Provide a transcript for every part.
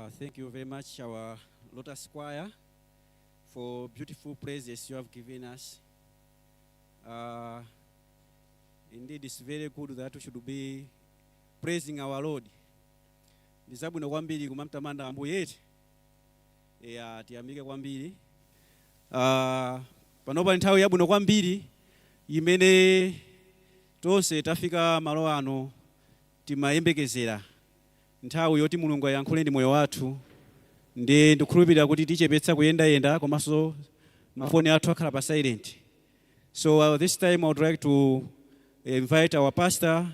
Thank you very much, our Lotus Choir, for beautiful praises you have given us. Indeed, it's very good that we should be praising our Lord. Ndi zabwino kwambiri kumamtamanda Ambuye eti. Yeah, tiyamike kwambiri. Panopa nthawi yabwino kwambiri imene tonse tafika malo ano timayembekezera nthawi yoti Mulungu ayankhule ndi moyo wathu. Ndi ndikukhulupirira kuti tichepetsa kuyendayenda komanso mafoni athu akhala pa silent. So this time I would like to invite our pastor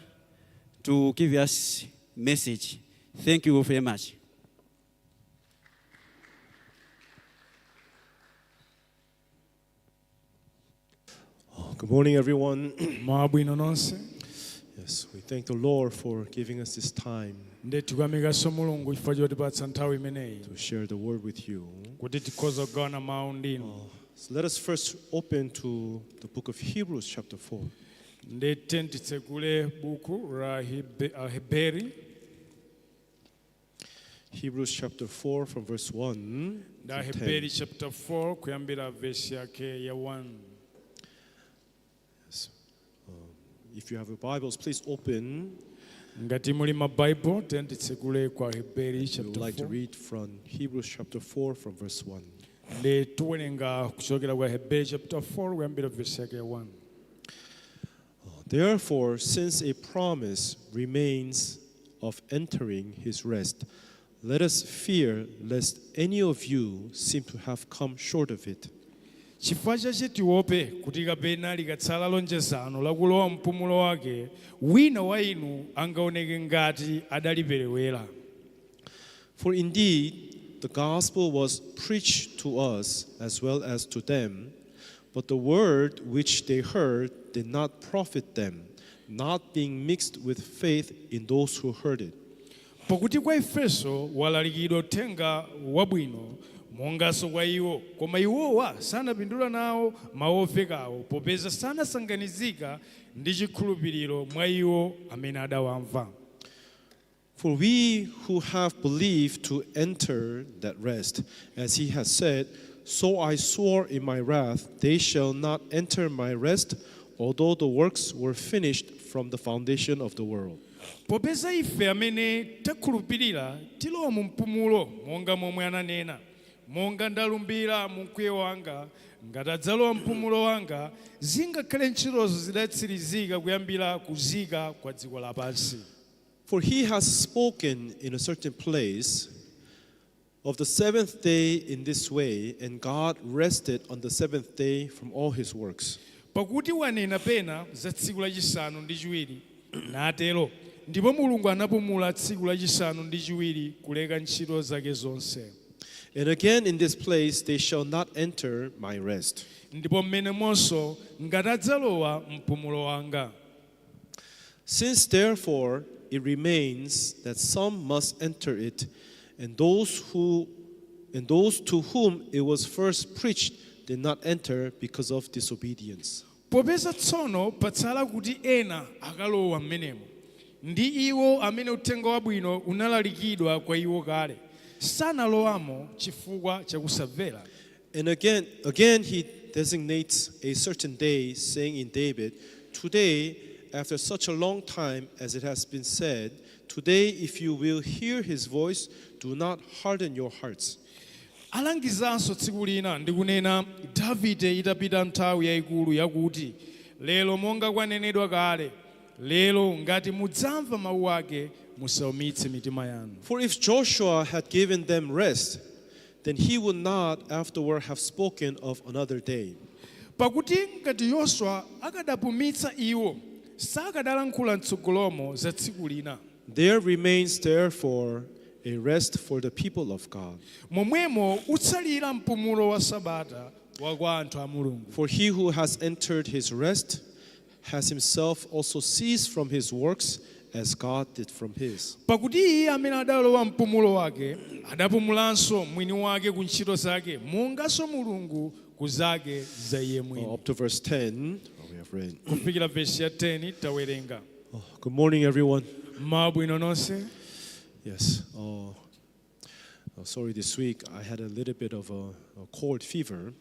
to give us message. Thank you very much. Good morning, everyone. Mwabwino nonse. Yes, we thank the Lord for giving us this time Nde tikuyamikanso Mulungu chifukwa chotipatsa nthawi imeneyi to share the word with you. Kuti tikhoza kugawana mawu ndinu. So let us first open to the book of Hebrews, chapter 4. Nde titsekule buku la Aheberi. Hebrews chapter 4 from verse 1 Ndi to Aheberi 10. Chapter 4 kuyambira vesi yake ya 1. Yes. If you have your Bibles, please open. Ngati muli ma Bible, titsekule kwa Aheberi We would chapter like to 4. Read from Hebrews chapter 4 from verse 1. Ndi tiwerenga kuchokera kwa Aheberi chapter 4 kuyambira vesi yake ya 1. Therefore, since a promise remains of entering his rest, let us fear lest any of you seem to have come short of it. Chifukwa chache tiope kuti kapena likatsala lonjezano lakulowa mpumulo wake, wina wa inu angaoneke ngati adaliperewera. For indeed, the gospel was preached to us as well as to them, but the word which they heard did not profit them, not being mixed with faith in those who heard it. Pakuti kwa ifenso walalikidwa uthenga wabwino monganso kwa iwo, koma iwowa sanapindula nawo mawu omvekawo, popeza sanasanganizika ndi chikhulupiriro mwa iwo amene adawamva. For we who have believed to enter that rest, as he has said, "So I swore in my wrath, they shall not enter my rest, although the works were finished from the foundation of the world." Popeza ife amene takhulupirira tilowa mu mpumulo, monga momwe ananena, monga ndalumbira mu mkwiyo wanga, ngati adzalowa mpumulo wanga, zingakhale ntchitozo zidatsirizika kuyambira kuzika kwa dziko lapansi. For he has spoken in a certain place of the seventh day in this way, and God rested on the seventh day from all his works. Pakuti wanena pena za tsiku lachisanu ndi chiwiri natero, ndipo Mulungu anapumula tsiku lachisanu ndi chiwiri kuleka ntchito zake zonse. And again in this place, "They shall not enter my rest." Ndipo mmenemonso, ngati adzalowa mpumulo wanga. Since therefore it remains that some must enter it, and those to whom it was first preached did not enter because of disobedience. Popeza tsono patsala kuti ena akalowa mmenemo, ndi iwo amene uthenga wabwino unalalikidwa kwa iwo kale sanalowamo chifukwa chakusamvera. And again he designates a certain day, saying in David, "Today, after such a long time as it has been said, today if you will hear his voice, do not harden your hearts." Alangizanso tsiku lina ndikunena Davide itapita nthawi yayikulu yakuti, lero monga kwanenedwa kale, lero ngati mudzamva mawu ake, musaumitse mitima yanu. For if Joshua had given them rest, then he would not afterward have spoken of another day. Pakuti ngati Yoswa akadapumitsa iwo, sakadalankhula mtsogolomo za tsiku lina. There remains therefore a rest for the people of God. Momwemo utsalira mpumulo wa sabata wa kwa anthu a Mulungu. For he who has entered his rest has himself also ceased from his works as God did from his. Pakuti iye amene adalowa mpumulo wake adapumulanso mwini wake ku ntchito zake, monganso Mulungu ku zake za iye mwini. Up to verse 10, we have read. Kufikira vesi ya 10 tawerenga. Mabwino nonse. Yes. Sorry, this week I had a little bit of a cold fever.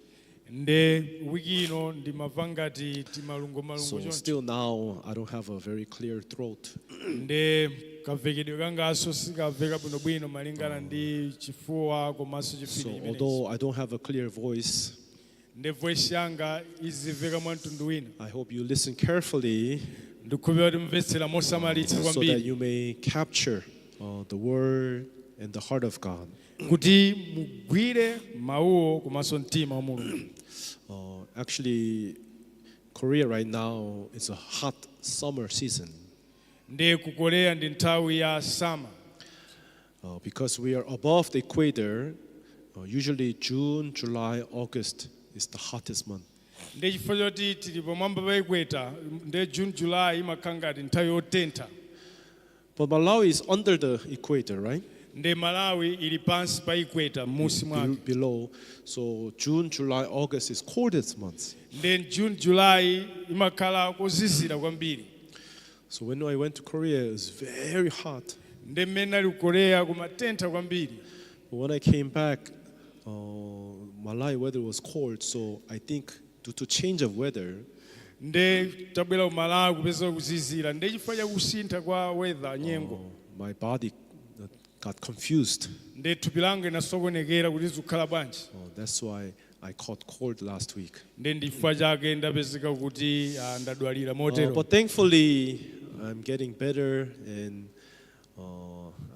Nde wiki ino ndimamva ngati timalungomalungo So choncho. still now I don't have a very clear throat. Nde kamvekedwe kangaso sikamveka bwinobwino malingana ndi chifuwa komanso So chifini chimenechi. although I don't have a clear voice, Nde voice yanga izimveka mwa mtundu wina. I hope you listen carefully Ndikukhulupirira kuti mumvetsera mosamalitsa so that kwambiri you may capture the word and the heart of God. Kuti mugwire mawuwo komanso mtima wa Mulungu. Actually, Korea right now is a hot summer season. Nde ku Korea ndi nthawi ya summer. Because we are above the equator, usually June, July, August is the hottest month. Nde chifukwa choti tili pamwamba pa equator, nde June, July imakhala ngati nthawi yotentha. But Malawi is under the equator, right? Nde Malawi ili pansi pa equator, m'munsi mwake. Below. So June, July, August is coldest months. Nde June, July imakhala kozizira kwambiri. So when I went to Korea, it was very hot. Nde mmene nali ku Korea kumatentha kwambiri. But when I came back, Malawi weather was cold. So I think due to change of weather, Nde tabwera ku Malawi kupeza kuzizira, nde chifukwa chakusintha kwa weather, nyengo, my body got confused. Nde thupi langa linasokonekera kuti zikukhala bwanji. That's why I caught cold last week. Nde ndi chifukwa chake ndapezeka kuti ndadwalira motero. But thankfully, I'm getting better, and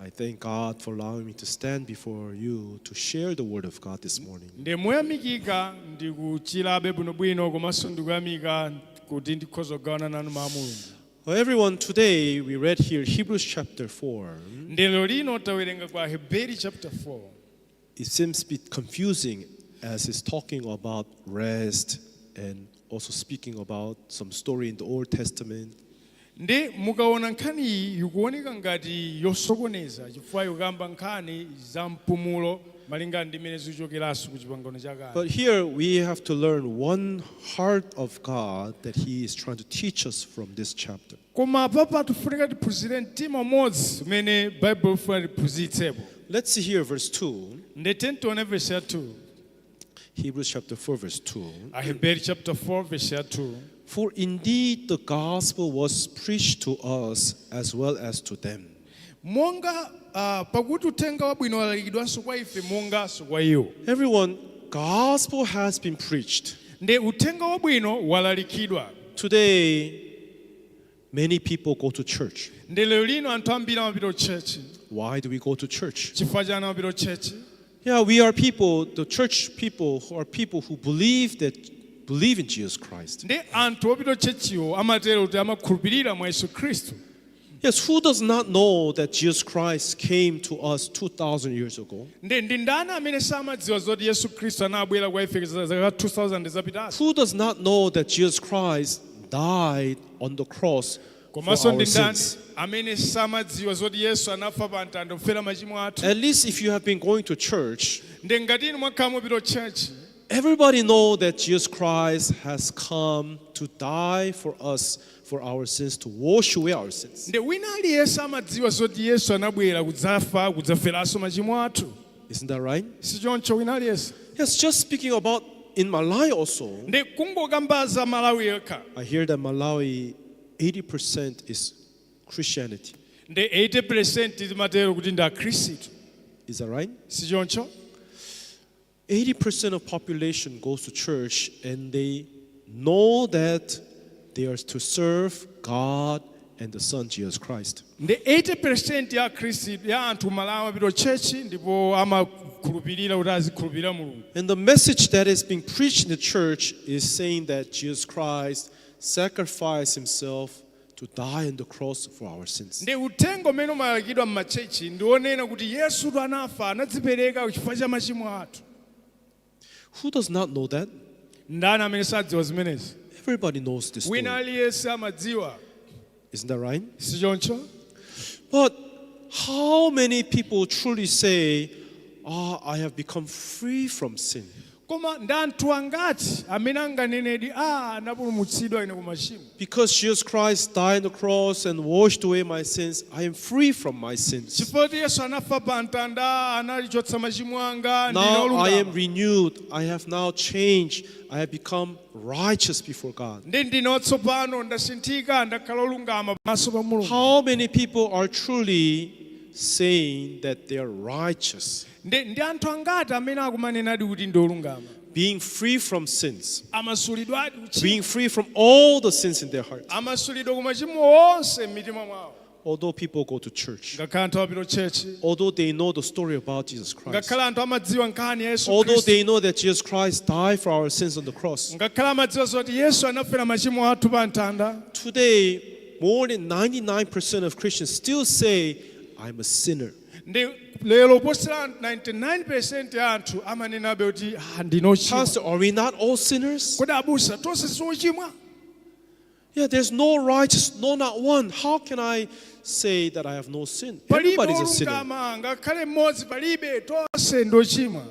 I thank God for allowing me to stand before you to share the word of God this morning. Nde moyamikika ndikuchirabe bwinobwino komanso ndikuyamika kuti ndikhoza kugawana nanu mawu a Mulungu. Well, everyone, today we read here Hebrews chapter 4. Nde lero lino tawerenga kwa Heberi chapter 4. It seems a bit confusing as it's talking about rest and also speaking about some story in the Old Testament. Ndi mukaona nkhani iyi ikuoneka ngati yosokoneza chifukwa ikukamba nkhani za mpumulo malingana ndi mmene zikuchokeranso ku Chipangano Chakale. But here we have to learn one heart of God that He is trying to teach us from this chapter. Koma papa tifunika tiphunzire mtima umodzi umene Baibulo ifuna tiphunzitsepo. Let's see here verse 2, Nde tione verse ya 2. Hebrews chapter 4, verse 2. Aheberi chapter 4 verse ya 2. For indeed the gospel was preached to us as well as to them. Monga pakuti uthenga wabwino walalikidwanso kwa ife monganso kwa iwo. Everyone, gospel has been preached. Nde uthenga wabwino walalikidwa. Today, many people go to church. Nde lero lino anthu ambiri amapita ku church. Why do we go to church? Chifukwa chani amapita ku church? Yeah, we are people, the church people who are people who believe in Jesus Christ. Ndi anthu opita ku churchiwo amatero kuti amakhulupirira mwa Yesu Khristu. Yes, who does not know that Jesus Christ came to us 2,000 years ago? Ndi ndi ndani amene samadziwa zoti Yesu Khristu anabwera kwa ife zaka 2000 zapitazo? Who does not know that Jesus Christ died on the cross for Komanso our ndi ndani sins? Amene samadziwa zoti Yesu anafa pa mtanda kufera machimo athu? At least if you have been going to church, Ndi ngati inu mwakhala mupita ku church, everybody know that Jesus Christ has come to die for us for our sins, to wash away our sins. Ndi wina aliyense amadziwa zoti Yesu anabwera kudzafa kudzaferanso machimo athu. Isn't that right? Si choncho wina aliyense? Yes, just speaking about in Malawi also, Ndi kungokambaza Malawi yekha, I hear that Malawi 80% is Christianity. Ndi 80 timatero kuti ndi akhristu. Is that right? Si choncho? 80% of population goes to church and they know that they are to serve God and the Son Jesus Christ. Ndi 80 ya akhristu ya anthu Malawi amapita church ndipo amakhulupirira kuti azikhulupirira Mulungu. And the message that is being preached in the church is saying that Jesus Christ sacrificed himself to die on the cross for our sins. Ndi uthenga umene umalalikidwa m'ma church ndi wonena kuti Yesu anafa anadzipereka chifukwa cha machimo athu. Who does not know that? Ndani amene sadziwa zimenezi? Everybody knows this Wina story. aliyense amadziwa. Isn't that right? Si choncho? But how many people truly say, "Ah, I have become free from sin"? Koma ndi anthu angati amene anganenedi, a anapulumutsidwa ine ku machimo? Because Jesus Christ died on the cross and washed away my sins, I am free from my sins. Chifukwa kuti Yesu anafa pa mtanda, analichotsa machimo anga, ndine Now I am olungama. Renewed. I have now changed. I have become righteous before God. Ndi ndine watsopano, ndasinthika, ndakhala olungama pamaso pa Mulungu. How many people are truly saying that they are righteous, Ndi anthu angati amene akumanenadi kuti ndi olungama, being free from sins, amasulidwadi kuchimo, being free from all the sins in their heart? Amasulidwa ku machimo onse m'mitima mwawo? Although people go to church, Ngakhale anthu apita church, although they know the story about Jesus Christ, ngakhale anthu amadziwa nkhani ya Yesu although Khristu, they know that Jesus Christ died for our sins on the cross, ngakhale amadziwa zoti Yesu anafera machimo athu pa mtanda, today more than 99% of Christians still say, "I'm a sinner." Ndi lero posera 99% ya anthu amanenabe kuti, ah, ndine ochimwa. Pastor, are we not all sinners? Kodi abusa, tonse siochimwa? Yeah, there's no righteous, no, not one. How can I say that I have no sin? Palibe Everybody's a sinner. olungama ngakhale mmodzi palibe, tonse ndochimwa.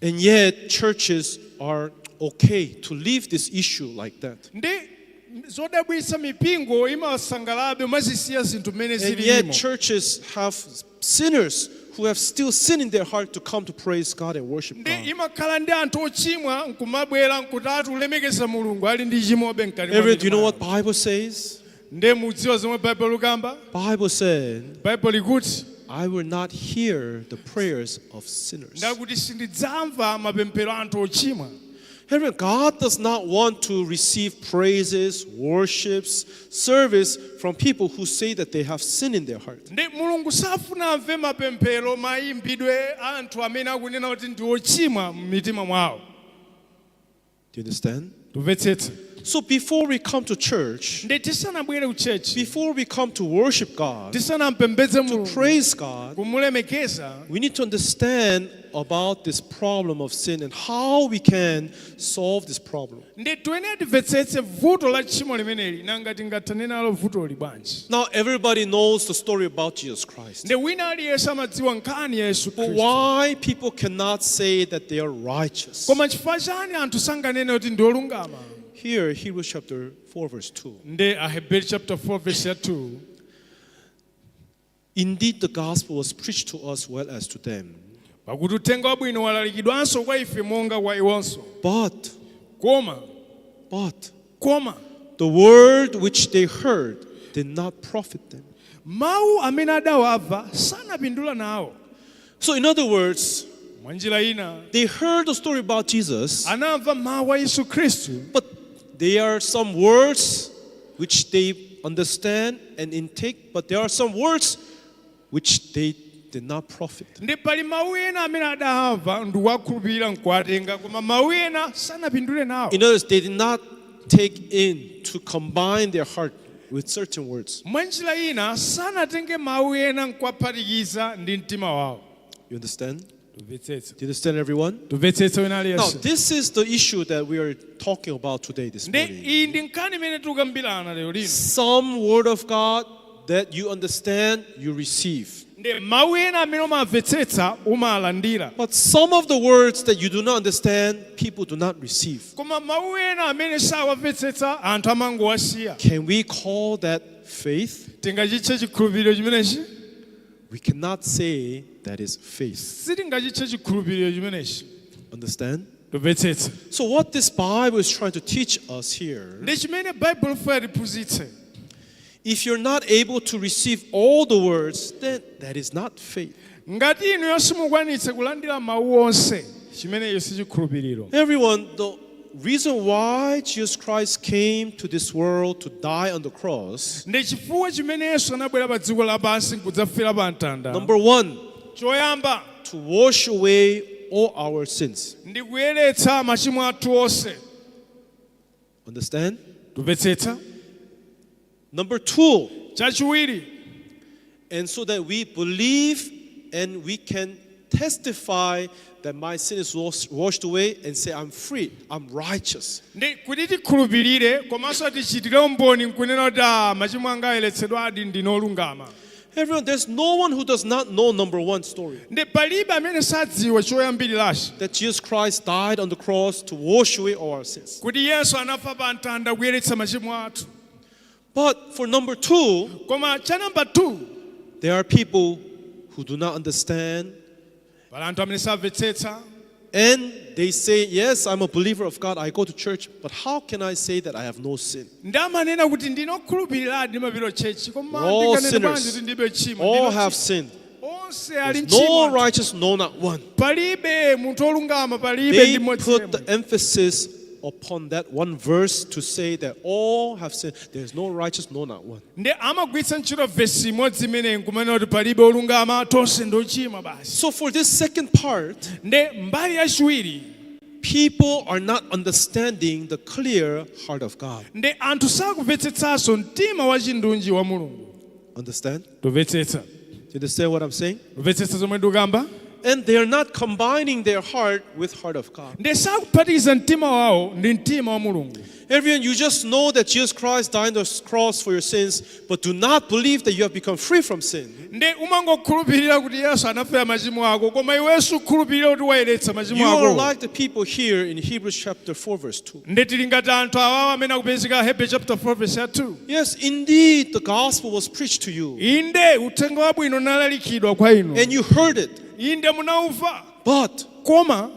And yet, churches are okay to leave this issue like that. Ndi zodabwitsa mipingo imasangalabe umazisiya zinthu mmene And yet, zilimo. Churches have sinners who have still sin in their heart to come to praise God and worship Ndi God. imakhala ndi anthu ochimwa nkumabwera nkutatu kulemekeza Mulungu ali ndi chimobe mkati mwa Everyone, do you mitima know what yawo. Bible says? Ndi mudziwa zomwe Baibulo likamba? Bible said, Baibulo likuti, "I will not hear the prayers of sinners." ndakuti sindidzamva mapemphero a anthu ochimwa. Everyone, God does not want to receive praises, worships, service from people who say that they have sin in their heart. Ndi Mulungu safuna amve mapemphero, mayimbidwe a anthu amene akunena kuti ndi ochimwa m'mitima mwawo. Do you understand? Tumvetsetse? So before we come to church, Ndi tisanabwere ku church, before we come to worship God, tisanampembedze to Mulungu, praise God, kumulemekeza, we need to understand about this problem of sin and how we can solve this problem. Ndi tiyenera timvetsetse vuto la tchimo limeneli, nanga tingathane nalo vutoli bwanji. Now everybody knows the story about Jesus Christ. Ndi wina aliyense amadziwa nkhani ya Yesu But Khristu. why people cannot say that they are righteous? Koma chifukwa chani anthu sanganene kuti ndi olungama? Here, Hebrews chapter 4, verse 2. Ndi Aheberi chapter 4 verse ya 2. Indeed, the gospel was preached to us well as to them. Pakuti uthenga wabwino walalikidwanso kwa ife monga kwa iwonso. But, Koma, but, koma, the word which they heard did not profit them. Mawu amene adawamva sanapindula nawo. So, in other words, Mwa njira ina, they heard the story about Jesus, anamva mawu a Yesu Khristu, but there are some words which they understand and intake, but there are some words which they did not profit. Ndi pali mawu ena amene adamva ndikuwakhulupirira nkuwatenga, koma mawu ena sanapindule nawo. In other words, they did not take in to combine their heart with certain words. Mwa njira ina, sanatenge mawu ena nkuwaphatikiza ndi mtima wawo. You understand? Tumvetsetse? Do you understand, everyone? Tumvetsetse wina Now, aliyense? this is the issue that we are talking about today, this Ndi morning. iyi ndi nkhani imene tikukambirana lero lino. Some word of God that you understand, you receive. Ndi mawu ena amene umamvetsetsa umalandira. But some of the words that you do not understand, people do not receive. Koma mawu ena amene sawamvetsetsa anthu amangowasiya. Can we call that faith? Tingachitche chikhulupiriro chimenechi? We cannot say that is faith. Sitingachitche chikhulupiriro chimenechi. Understand? Tumvetsetse? So, what this Bible is trying to teach us here, Ndi chimene Baibulo ifuna tiphunzitse, if you're not able to receive all the words, then that is not faith. Ngati inuyo simukwanitse kulandira mawu onse, chimenecho si chikhulupiriro. Everyone, the reason why Jesus Christ came to this world to die on the cross, Ndi chifukwa chimene Yesu anabwera pa dziko lapansi nkudzafera pa mtanda, number one, choyamba, to wash away all our sins. Ndi kuyeretsa machimo athu onse. Understand? Tumvetsetsa? Number two, Chachiwiri, and so that we believe and we can testify that my sin is washed away and say, "I'm free, I'm righteous." Ndi kuti tikhulupirire komanso tichitire umboni nkunena kuti, ah, machimo anga ayeretsedwadi, ndine olungama. Everyone, there's no one who does not know number one story. Ndi palibe amene sadziwa choyambirirachi, That Jesus Christ died on the cross to wash away all our sins. kuti Yesu anafa pa mtanda kuyeretsa machimo athu. But for number two, Koma cha namba 2, there are people who do not understand pali anthu amene samvetsetsa, and they say, "Yes, I'm a believer of God, I go to church, but how can I say that I have no sin?" Ndi amanena kuti ndinokhulupiriradi, ndimapita church, koma We're all ndinganene bwanji sinners. kuti ndibe tchimo? All Ndino have tchimo. sinned. Onse ali There's no mchimo. righteous, no, not one. Palibe munthu olungama, palibe They ndi mmodzi put yemwe. the emphasis upon that one verse to say that all have sinned. There's no righteous, no, not one. Ndi amagwiritsa ntchito vesi imodzi imeneyi nkumanena kuti palibe olungama, tonse ndochimwa basi. So for this second part, Ndi mbali yachiwiri, people are not understanding the clear heart of God. Ndi anthu sakumvetsetsanso mtima wa chindunji wa Mulungu. Understand? Tumvetsetsa? Do you understand what I'm saying? Tumvetsetsa zomwe ndikukamba? And they are not combining their heart with heart of God. Ndi sakuphatikiza mtima wawo ndi mtima wa Mulungu. Everyone, you just know that Jesus Christ died on the cross for your sins, but do not believe that you have become free from sin. Ndi umangokhulupirira kuti Yesu anafera machimo ako, koma iwenso ukhulupirira kuti wayeretsa machimo You are ako. like the people here in Hebrews chapter 4, verse 2. Ndi tili ngati anthu awawo amene akupezeka Hebrew chapter 4 verse ya 2. Yes, indeed, the gospel was preached to you, Inde uthenga wabwino unalalikidwa kwa inu, and you heard it, inde munauva, but koma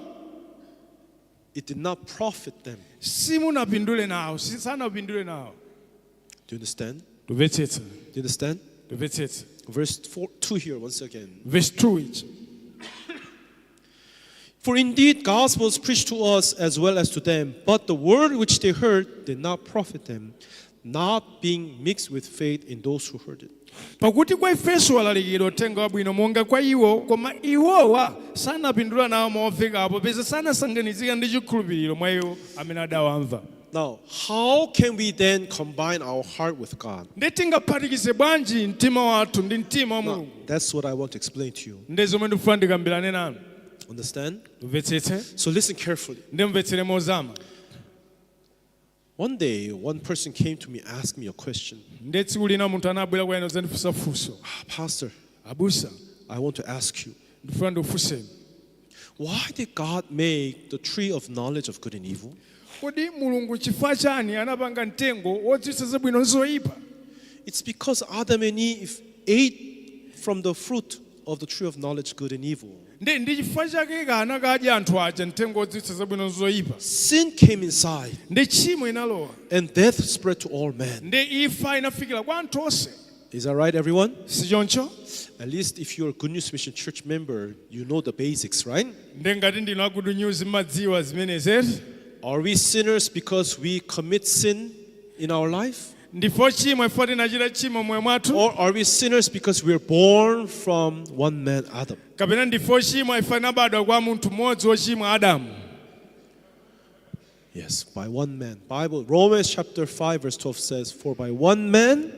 it did not profit them. simunapindule nawo, sanapindule nawo. Do you understand? Tumvetsetsa? Do you understand? Tumvetsetsa? Verse 4, 2 here, once again. Verse 2 ichi. For indeed, gospel was preached to us as well as to them, but the word which they heard did not profit them, not being mixed with faith in those who heard it. Pakuti kwa ifenso walalikidwa uthenga wabwino monga kwa iwo, koma iwowa sanapindula nawo momvekapo, popeza sanasanganizika ndi chikhulupiriro mwa iwo amene adawamva. Now, how can we then combine our heart with God? Ndi tingaphatikize bwanji mtima wathu ndi mtima wa Now, Mulungu? that's what I want to explain to you. Ndi zomwe ndikufuna ndikambirane nanu. Understand? Tumvetsetse? So listen carefully. Ndi mvetsere mozama. One day, one person came to me, asked me a question. Ndi tsiku lina munthu anabwera kwa ine kudzandifunsa funso. "Ah, Pastor, Abusa, I want to ask you, ndifuna ndikufunseni, why did God make the tree of knowledge of good and evil? Kodi Mulungu chifukwa chani anapanga mtengo wodziwitsa zabwino ndi zoyipa? It's because Adam and Eve ate from the fruit of the tree of knowledge, good and evil. Ndi chifukwa chake kana kadya anthu aja mtengo wodziwitsa zabwino ndi zoyipa, Sin came inside ndi tchimo inalowa, and death spread to all men. ndi imfa inafikira kwa anthu onse. Is that right, everyone? Si choncho? At least if you're a Good News Mission Church member, you know the basics, right? Ndi ngati ndinu a Good News mmadziwa zimenezi. Are we sinners because we commit sin in our life? Ndife ochimwa ifo tinachita tchimo moyo mwathu, Or are we sinners because we are born from one man, Adam? kapena ndife ochimwa ife tinabadwa kwa munthu mmodzi wochimwa, Adamu? Yes, by one man. Bible, Romans chapter 5, verse 12 says, "For by one man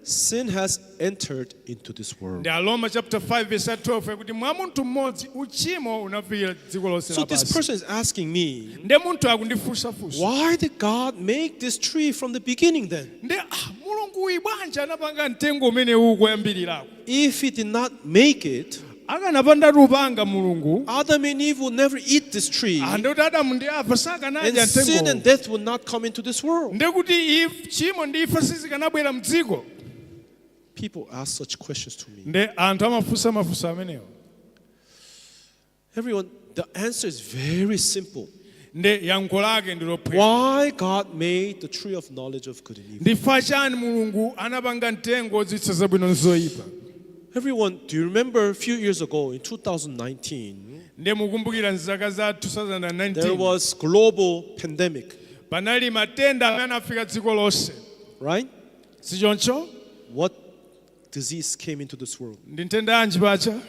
sin has entered into this world." Ndi Aroma chapter 5 verse 12 kuti mwa munthu mmodzi uchimo unafikira dziko lonse So this lapansi. person is asking me, Ndi munthu akundifunsafunsa, why did God make this tree from the beginning then? Ndi Mulungu uyu bwanji anapanga mtengo umene uwu koyambirirako? If he did not make it, Akanapanda kupanga Mulungu, Adam and Eve would never eat this tree, ndikuti Adamu ndi Eva sakanadya and sin and mtengo, death would not come into this world. ndikuti tchimo ndi imfa sizikanabwera mdziko. People ask such questions to me. Ndi anthu amafunsa mafunso amenewo. Everyone, the answer is very simple. Ndi yankho lake ndi lophweka. Why God made the tree of knowledge of good and evil? Ndifa chani Mulungu anapanga mtengo wodziwitsa zabwino ndi zoyipa? Everyone, do you remember a few years ago in 2019, Ndi mukumbukira mzaka za there 2019, was global pandemic, panali matenda amene anafika dziko lonse, right? sichoncho? What disease came into this world? Ndi nthenda yanji pacha?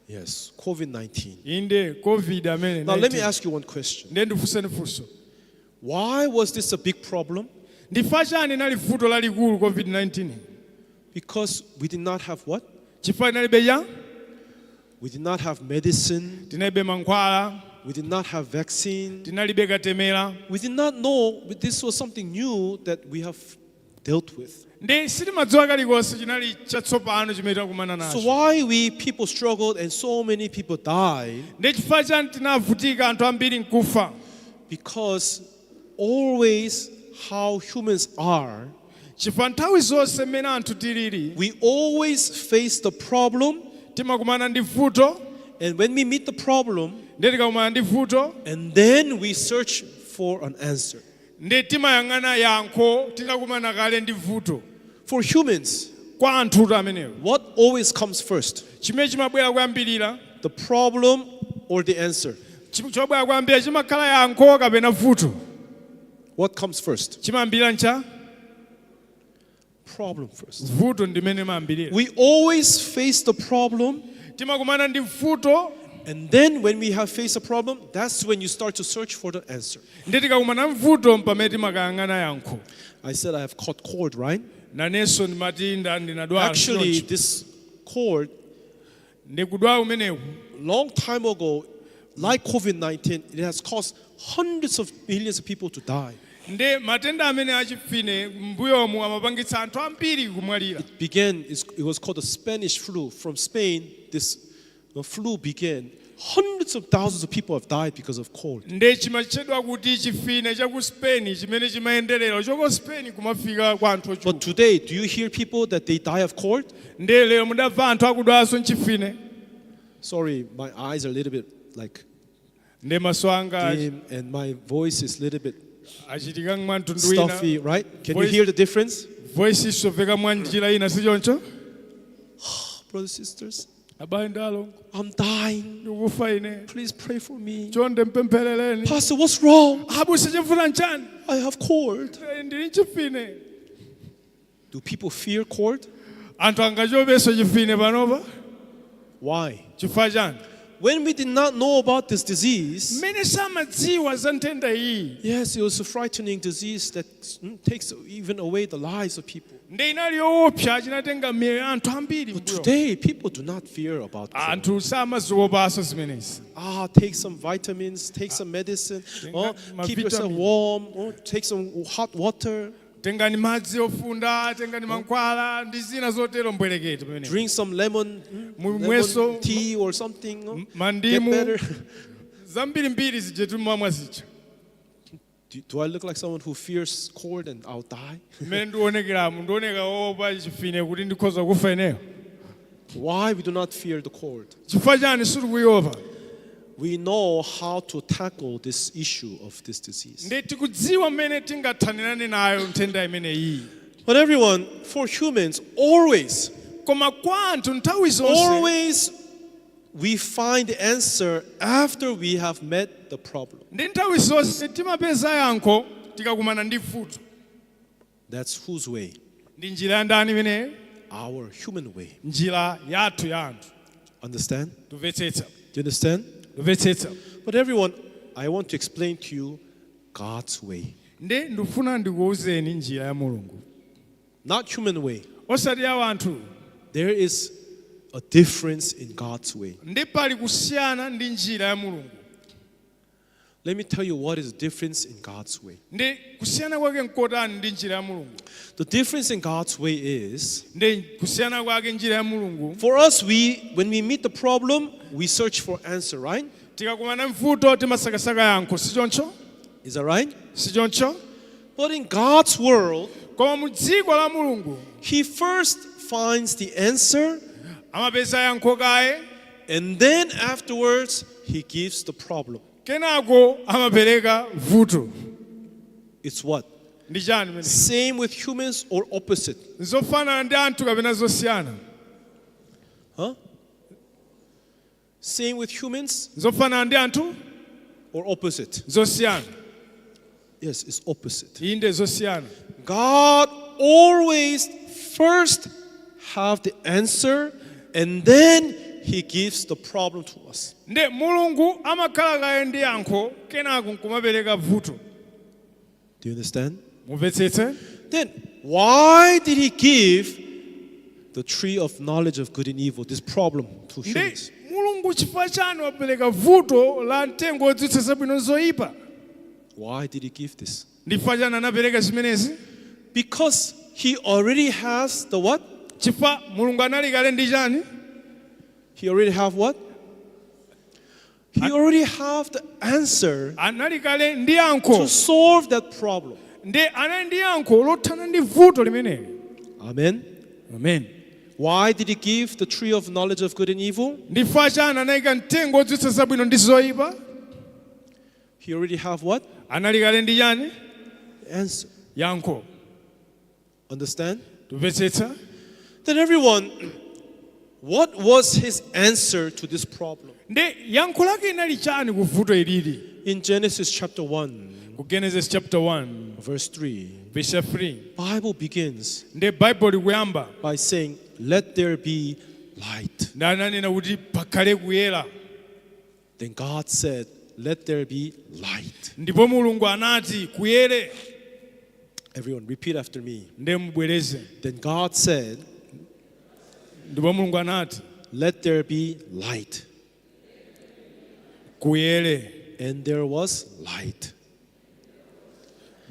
Yes, COVID-19. Inde COVID amene. Now let me 19. ask you one question. Ndiye ndifunseni funso. Why was this a big problem? Ndifa chani inali vuto lalikulu COVID-19? Because we did not have what? Chifukwa inalibe ya We did not have medicine. Tinalibe mankhwala. We did not have vaccine. Tinalibe katemera. We did not know this was something new that we have dealt with. Ndi sitimadziwa kalikonse chinali chatsopano chimene takumana So nacho. why we people struggled and so many people died? Ndi chifukwa chani tinavutika anthu ambiri nkufa? Because always how humans are, Chifukwa nthawi zonse mmene anthu tilili, we always face the problem, timakumana ndi vuto, and when we meet the problem, ndi tikakumana ndi vuto, and then we search for an answer. Ndi timayang'ana yankho titakumana kale ndi vuto. For humans, Kwa anthutu amenewo, what always comes first? Chimene chimabwera kuyambirira? The problem or the answer? Chobwera kuyambira chimakhala yankho kapena vuto? What comes first? Chimayambira ncha? Problem first. Vuto ndimene mayambirira. We always face the problem, Timakumana ndi vuto, and then when we have faced a problem, that's when you start to search for the answer. Ndi tikakumana mvuto mpamene timakayang'ana yankho. I said I have caught cold, right? Nanenso ndimati ndinadwala. Actually, Choncho. This cold, Ndi kudwala kumeneku, long time ago, like COVID 19, it has caused hundreds of millions of people to die. Ndi matenda amene achifine mbuyomu amapangitsa anthu ambiri kumwalira. It was called the Spanish flu. From Spain, this flu began. Hundreds of thousands of people have died because of cold. Ndi chimatchedwa kuti chifine cha ku Spain chimene chimayenderera choko Spain kumafika kwa anthu But ochuluka. today, do you hear people that they die of cold? Ndi lero mudamva anthu akudwalanso mchifine? Sorry, my eyes are a little bit like Ndi maso anga dim and my voice is a little bit achitika mwa mtundu wina. stuffy, right? Can you Voice- hear the difference? Voice isoveka mwa njira ina sichoncho? Brothers, sisters, Abale ndi alongo, I'm dying. ndikufa ine. Please pray for me. Chonde mpempherereni. Pastor, what's wrong? Abusa, chavuta nchani? I have cold. Ndili mchifine. Do people fear cold? Anthu angachopenso chifine panopa? Why? Chifukwa chani? When we did not know about this disease, Mmene samadziwa za nthenda iyi, yes, it was a frightening disease that takes even away the lives of people. Ndi inali yoopsa chinatenga miyoyo ya anthu ambiri But mbuyo. today, people do not fear about cold. Anthu samaziopanso zimenezi. Ah, take some vitamins, take some medicine, oh, keep yourself vitamin. Warm, oh, take some hot water, Tengani madzi ofunda, tengani mankhwala ndi zina zotero mbwerekete pamene. Drink some Mweso- lemon tea or something. Oh, get Mandimu. Better. Zambirimbiri zije timamwa zija. Do I look like someone who fears cold and I'll die? Mmene ndionekeramu ndioneka woopa chifine kuti ndikhoza kufa ineyo? Why we do not fear the cold? Chifukwa chani sitikuyopa? We know how to tackle this issue of this disease. Ndi tikudziwa mmene tingathanirane nayo nthenda imeneyi. But everyone, for humans, always, Koma kwa anthu nthawi zonse, always we find the answer after we have met the problem. Ndi nthawi zonse timapeza yankho tikakumana ndi vuto. That's whose way? Ndi njira ya ndani imeneyo? Our human way. Njira yathu ya anthu. Understand? Tumvetsetsa? Do you understand? Tumvetsetsa? But everyone, I want to explain to you God's way. Ndi ndifuna ndikuwuzeni njira ya Mulungu. Not human way. Osati ya anthu. There is a difference in God's way. Ndi pali kusiyana ndi njira ya Mulungu. Let me tell you what is the difference in God's way. Ndi kusiyana kwake nkotani ndi njira ya Mulungu? The difference in God's way is Ndi kusiyana kwake njira ya Mulungu, for us, we when we meet the problem, we search for answer, right? Tikakumana mvuto timasakasaka yankho sichoncho? Is that right? Sichoncho? But in God's world, Koma mu dziko la Mulungu, He first finds the answer, amapeza yankho kaye, and then afterwards He gives the problem. Kenako amapereka vuto. It's what? Ndi chani mene? Same with humans or opposite? Zofanana ndi anthu kapena zosiyana? Huh? Same with humans Zofanana ndi anthu? Or opposite? Zosiyana. Yes, it's opposite. Inde zosiyana. God always first have the answer and then he gives the problem to us. Ndi Mulungu amakhala kaye ndi yankho kenako nkumapereka vuto. Do you understand? Mumvetsetse? Then why did he give the tree of knowledge of good and evil, this problem to Ndi humans? Mulungu chifukwa chani wapereka vuto la mtengo wodziwitsa zabwino zoyipa? Why did he give this? Ndi chifukwa chani anapereka zimenezi? Because he already has the what? Chifukwa Mulungu anali kale ndi chani? He already have what? He already have the answer Anali kale ndi yankho to solve that problem. Ndi anali ndi yankho lothana ndi vuto limeneli. Amen. Amen. Why did he give the tree of knowledge of good and evil? Ndifa chani anayika mtengo wodziwitsa zabwino ndi zoyipa? He already have what? Anali kale ndi chani? Answer. Yankho. Understand? Tumvetsetsa? Then everyone, what was his answer to this problem? Ndi yankho lake inali chani ku vuto ilili? In Genesis chapter 1, Ku Genesis chapter 1 verse 3, verse 3, Bible begins ndi Baibulo likuyamba by saying, "Let there be light." ndi ananena kuti pakhale kuyera. Then God said, "Let there be light." Ndipo Mulungu anati kuyere. Everyone, repeat after me. Ndi mubwereze. Then God said, Ndipo Mulungu anati, "Let there be light." Kuyere. And there was light.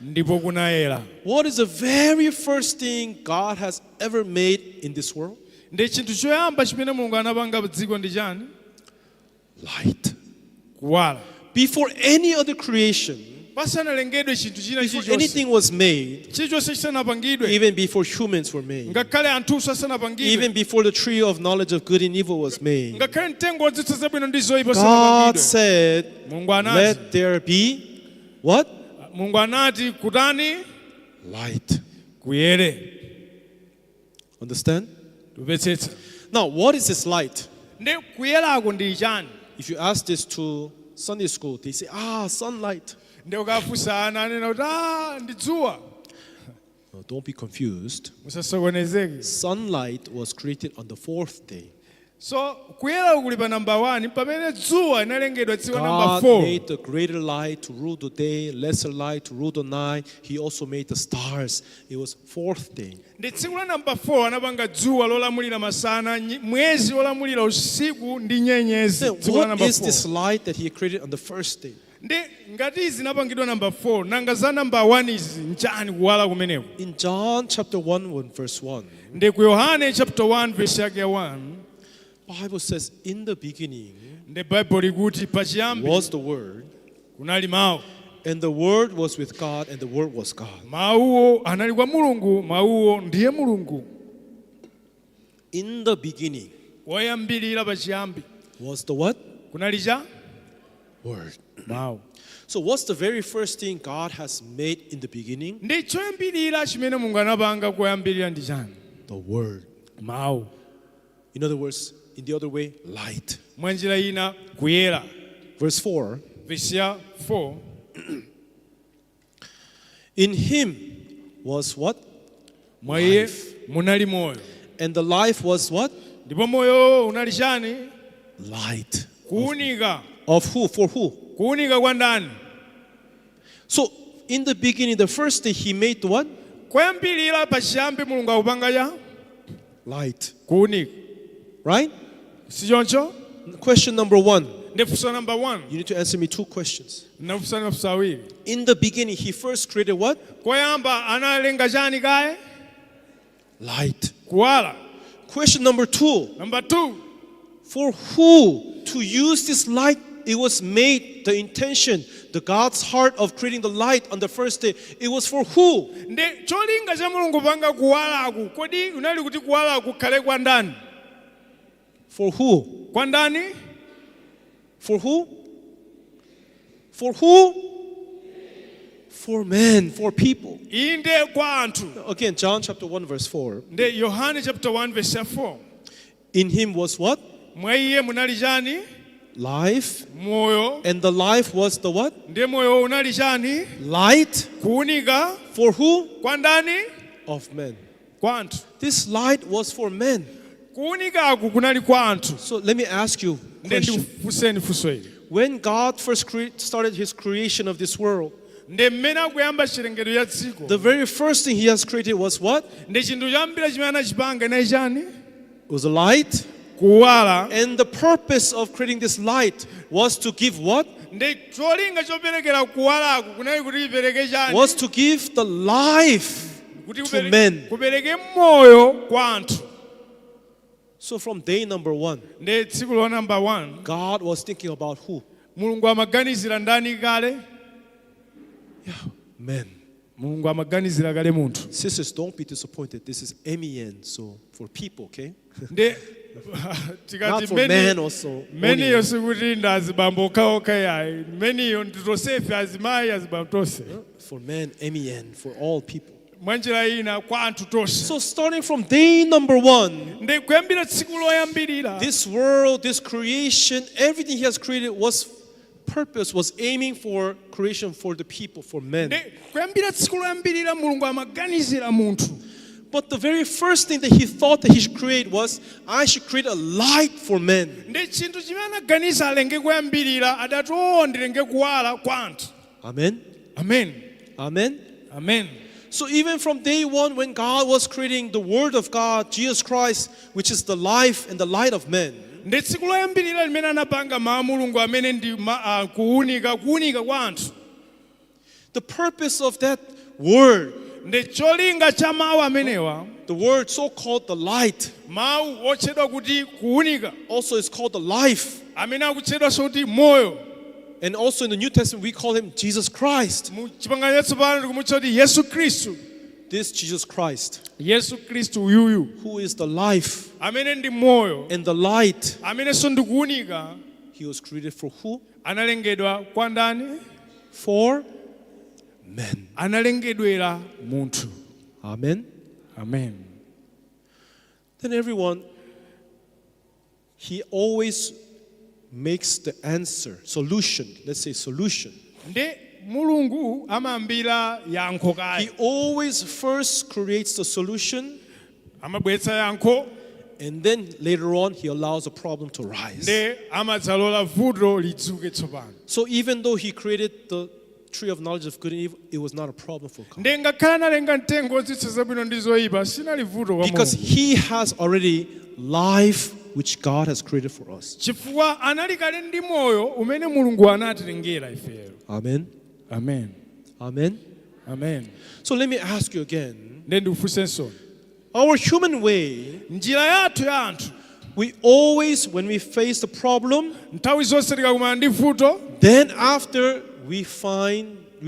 Ndipo kunayera. What is the very first thing God has ever made in this world? Ndi chinthu choyamba chimene Mulungu anapanga pa dziko ndi chani? Light. Kuwala. Before any other creation, Pasanalengedwe chinthu china before chilichonse, anything was made, chilichonse chisanapangidwe, even before humans were made, ngakhale anthunso asanapangidwe, even before the tree of knowledge of good and evil was made, ngakhale mtengo wodziwitsa zabwino ndi zoyipa God usanapangidwe, said, Mulungu anati, "Let there be what? Mulungu anati kutani? Light." Kuyere. Understand? Tumvetsetsa? Now, what is this light? Ndi kuyerako ndi chani? If you ask this to Sunday school, they say, "Ah, sunlight." Ndi ukafunsa ana anena kuti ah ndi dzuwa. No, don't be confused. Musasokonezeke. Sunlight was created on the fourth day. So kuyera kuli pa namba 1 pamene dzuwa inalengedwa tsiku namba God 4. made the greater light to rule the day, lesser light to rule the night. He also made the stars. It was fourth day. Ndi tsiku la namba 4 anapanga dzuwa lolamulira masana, mwezi wolamulira usiku ndi nyenyezi. Then Tsiku la what namba is this 4. light that he created on the first day? Ndi ngati izi zinapangidwa namba 4, nanga za namba 1 izi nchani kuwala kumeneko? In John chapter 1, verse 1, Ndi ku Yohane chapter 1 verse yake ya 1, Bible says, "In the beginning ndi Baibulo likuti pachiyambi was the Word, kunali mawu, and the Word was with God, and the Word was God." Mawuwo anali kwa Mulungu, mawuwo ndiye Mulungu. In the beginning Woyambirira pachiyambi was the what? Kunali cha? Word. Mawu. So what's the very first thing God has made in the beginning? Ndi choyambirira chimene Mulungu anapanga koyambirira ndi chani? The Word. Mawu. In other words, in the other way, light. Mwa njira ina kuyera. Verse 4. Vesi ya 4. In him was what? Mwa iye Life. Munali moyo. And the life was what? Ndipo moyo unali chani? Light. Kuwunika. Of who? For who? Kuwunika kwa ndani? So in the beginning, the first day he made the what? Koyambirira pachiyambi Mulungu akupanga cha? Light. Kuwunika. Right? Si choncho? Question number 1. Ndi funso number 1. You need to answer me two questions. Nafunsa mafunso awiri. In the beginning, he first created what? Koyamba analenga chani kaye? Light. Kuwala. Question number 2. Number 2. For who to use this light? It was made, the intention, the God's heart of creating the light on the first day. It was for who? Ndi cholinga cha Mulungu panga kuwalaku kodi unali kuti kuwalaku kukhale kwa ndani? For who? Kwa ndani? For who? For who? For men, for people. Inde kwa anthu. Again, John chapter 1, verse 4. Ndi Yohane chapter 1 verse 4. In him was what? Mwa iye munali chani? Life. Moyo. And the life was the what? Ndi moyo unali chani? Light. Kuwunika. For who? Kwa ndani? Of men. Kwa anthu. This light was for men. Kuwunikaku kunali kwa anthu. So let me ask you a Ndi question. ndikufunseni funso ili. When God first started his creation of this world, Ndi mmene akuyamba chilengedwe cha dziko, the very first thing he has created was what? Ndi chinthu choyambira chimene anachipanga inali chani? It was a light. Kuwala. And the purpose of creating this light was to give what? Ndi cholinga choperekera kuwalaku kunali kuti ipereke chani? Was to give the life. Kuti To men. Kupereke moyo kwa anthu. So from day number 1, Ndi tsiku la namba 1, God was thinking about who? Mulungu amaganizira ndani kale? Men. Mulungu amaganizira kale munthu. Sisters, don't be disappointed. This is MEN, so for people, okay? Ndi Not tikati for men also. Meniyo Only. sikuti ndi azibambo okhaokha yayi, meniyo ndi tonsefe, azimayi, azibambo, tonse. For men, MEN, for all people. Mwanjira ina kwa anthu tonse. So starting from day number 1, Ndi kuyambira tsiku loyambirira, this world, this creation, everything He has created was purpose, was aiming for creation for the people, for men. Ndi kuyambira tsiku loyambirira Mulungu amaganizira munthu. But the very first thing that He thought that He should create was, I should create a light for men. Ndi chinthu chimene anaganiza alenge kuyambirira adati oo ndilenge kuwala kwa anthu. Amen. Amen. Amen. Amen. So even from day one, when God was creating the Word of God, Jesus Christ, which is the life and the light of men, Ndi tsiku loyambirira limene anapanga mawu a Mulungu amene ndi kuwunika, kuwunika kwa anthu, the purpose of that Word, ndi cholinga cha mawu amenewa, the Word so-called the light, mawu otchedwa kuti kuwunika, also is called the life. Amene akutchedwanso kuti moyo. And also in the New Testament, we call Him Jesus Christ. Mu Chipangano Chatsopano tikumutcha kuti Yesu Khristu. This Jesus Christ, Yesu Khristu uyuyu, who is the life amene ndi moyo, and the light, amenenso ndi kuwunika, He was created for who? Analengedwa kwa ndani? For men. Analengedwera munthu. Amen. Amen. Then everyone, He always makes the answer, solution. Let's say solution. Ndi Mulungu amayambira yankho He kaye. Always first creates the solution, Amabweretsa yankho, and then later on He allows a problem to rise. Ndi amadzalola vuto lidzuke tsopano. So even though He created the tree of knowledge of good and evil, it was not a problem for God. Ndi ngakhale analenga mtengo wodziwitsa zabwino ndi zoyipa sinali vuto kwa Because Mulungu. He has already life which God has created for us. Chifukwa anali kale ndi moyo umene Mulungu anatilengera ifeyo. Amen. Amen. Amen. Amen. So let me ask you again. Ndi ndikufunsenso. Our human way, Njira yathu ya anthu, we always, when we face the problem, nthawi zonse tikakumana ndi vuto, then after we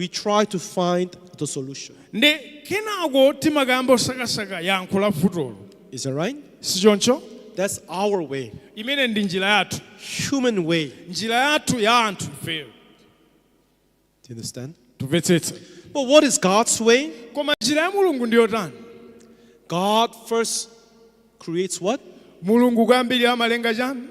try to find the solution. Ndi kenako timakayamba osakasaka yankho la vutolo. Is that right? Sichoncho? That's our way, Imene ndi njira yathu, human way. Njira yathu ya anthu ifeyo. Do you understand? Tumvetsetsa? But what is God's way? Koma njira ya Mulungu ndi yotani? God first creates what? Mulungu kuyambirira amalenga chani?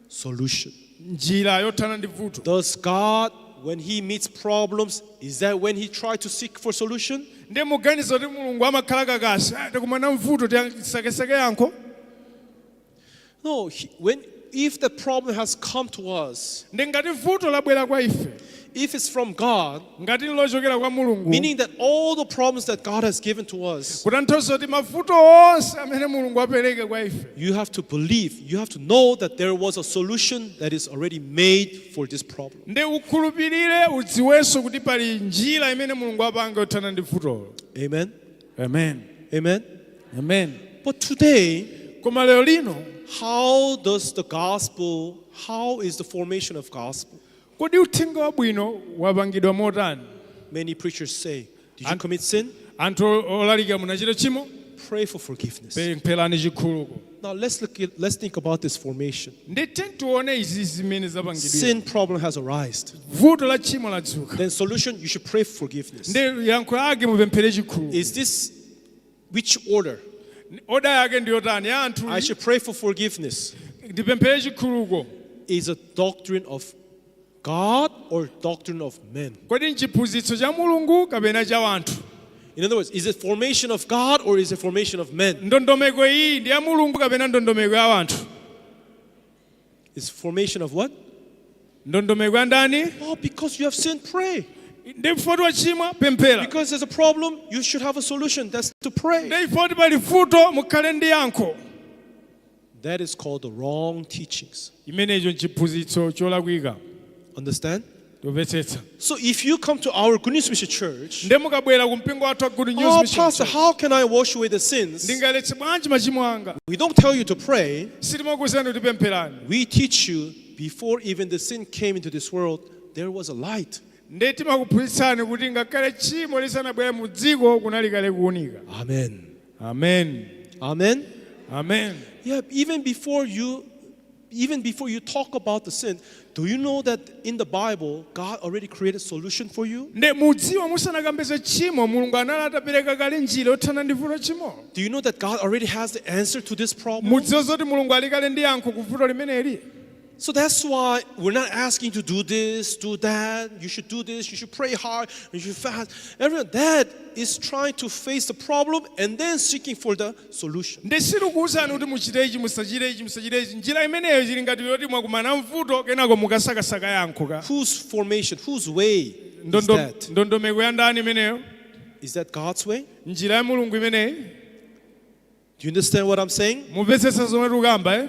Solution. Njira yothana ndi vuto. Does God, when He meets problems, is that when He tries to seek for solution? Ndi muganiza kuti Mulungu amakhala kakasi, "Ah, tikumana mvuto tisakesake yankho"? No, if the problem has come to us, Ndi ngati vuto labwera kwa ife, if it's from God, ngati lochokera kwa Mulungu, meaning that all the problems that God has given to us, kutanthauza kuti mavuto onse amene Mulungu apereka kwa ife, you have to believe, you have to know that there was a solution that is already made for this problem. Ndi ukhulupirire udziwenso kuti pali njira imene Mulungu apanga yothana ndi vutolo. Amen. Amen. Amen. Amen. But today, Koma lero lino, how does the gospel, how is the formation of gospel? Kodi uthenga wabwino wapangidwa motani? Many preachers say, "Did you commit sin? Anthu olalika munachita tchimo? Pray for forgiveness." Pempherani chikhululuko. Now let's think about this formation. Ndi tione izi zimene zapangidwira. Sin problem has arisen. Vuto la tchimo ladzuka. Then solution, you should pray for forgiveness. Ndi yankho yake mupemphere chikhululuko. Is this which order? Order yake ndi yotani ya anthu? I should pray for forgiveness. Ndipemphere chikhululuko. Is a doctrine of God or doctrine of men? Kodi nchiphunzitso cha Mulungu kapena cha wanthu? In other words, is it formation of God or is it formation of men? Ndondomeko iyi ndi ya Mulungu kapena ndondomeko ya wanthu? It's formation of what? Ndondomeko ya ndani? Oh, because you have sinned, pray. Ndi poti wachimwa pemphera. Because there's a problem, you should have a solution. That's to pray. Ndi poti pali vuto mukhale ndi yankho. That is called the wrong teachings. Imenecho nchiphunzitso cholakwika. Understand? Tumvetsetsa? So if you come to our Good News Mission Church, Nde mukabwera ku mpingo wathu wa Good News oh, Mission Pastor, Church, how can I wash away the sins? Ndingayeretse bwanji machimo anga? We don't tell you to pray. Sitimakuwuzani kuti pempherani. We teach you before even the sin came into this world, there was a light. Nde timakuphunzitsani kuti ngakhale tchimo lisanabwere mu dziko kunali kale kuwunika. Amen. Amen. Amen. Amen. Yeah, even before you talk about the sin, do you know that in the Bible, God already created a solution for you? Nde mudziwa musanakambeze tchimo Mulungu anali atapereka kale njira yothana ndi vuto tchimo? Do you know that God already has the answer to this problem? Mudziwa zoti Mulungu ali kale ndi yankho ku vuto limeneli? So that's why we're not asking to do this, do that. You should do this. You should pray hard. You should fast. Everyone, that is trying to face the problem and then seeking for the solution. Nde sitikuwuzani kuti muchite ichi, musachite ichi, musachite ichi. Njira imeneyo chili ngati yoti mwakumana mvuto kenako mukasakasaka yankho ka. Whose formation, whose way is that? Ndondomeko ya ndani imeneyo? Is that God's way? Njira ya Mulungu imeneyi? Do you understand what I'm saying? Mumvetsetsa zomwe tikukamba, eh?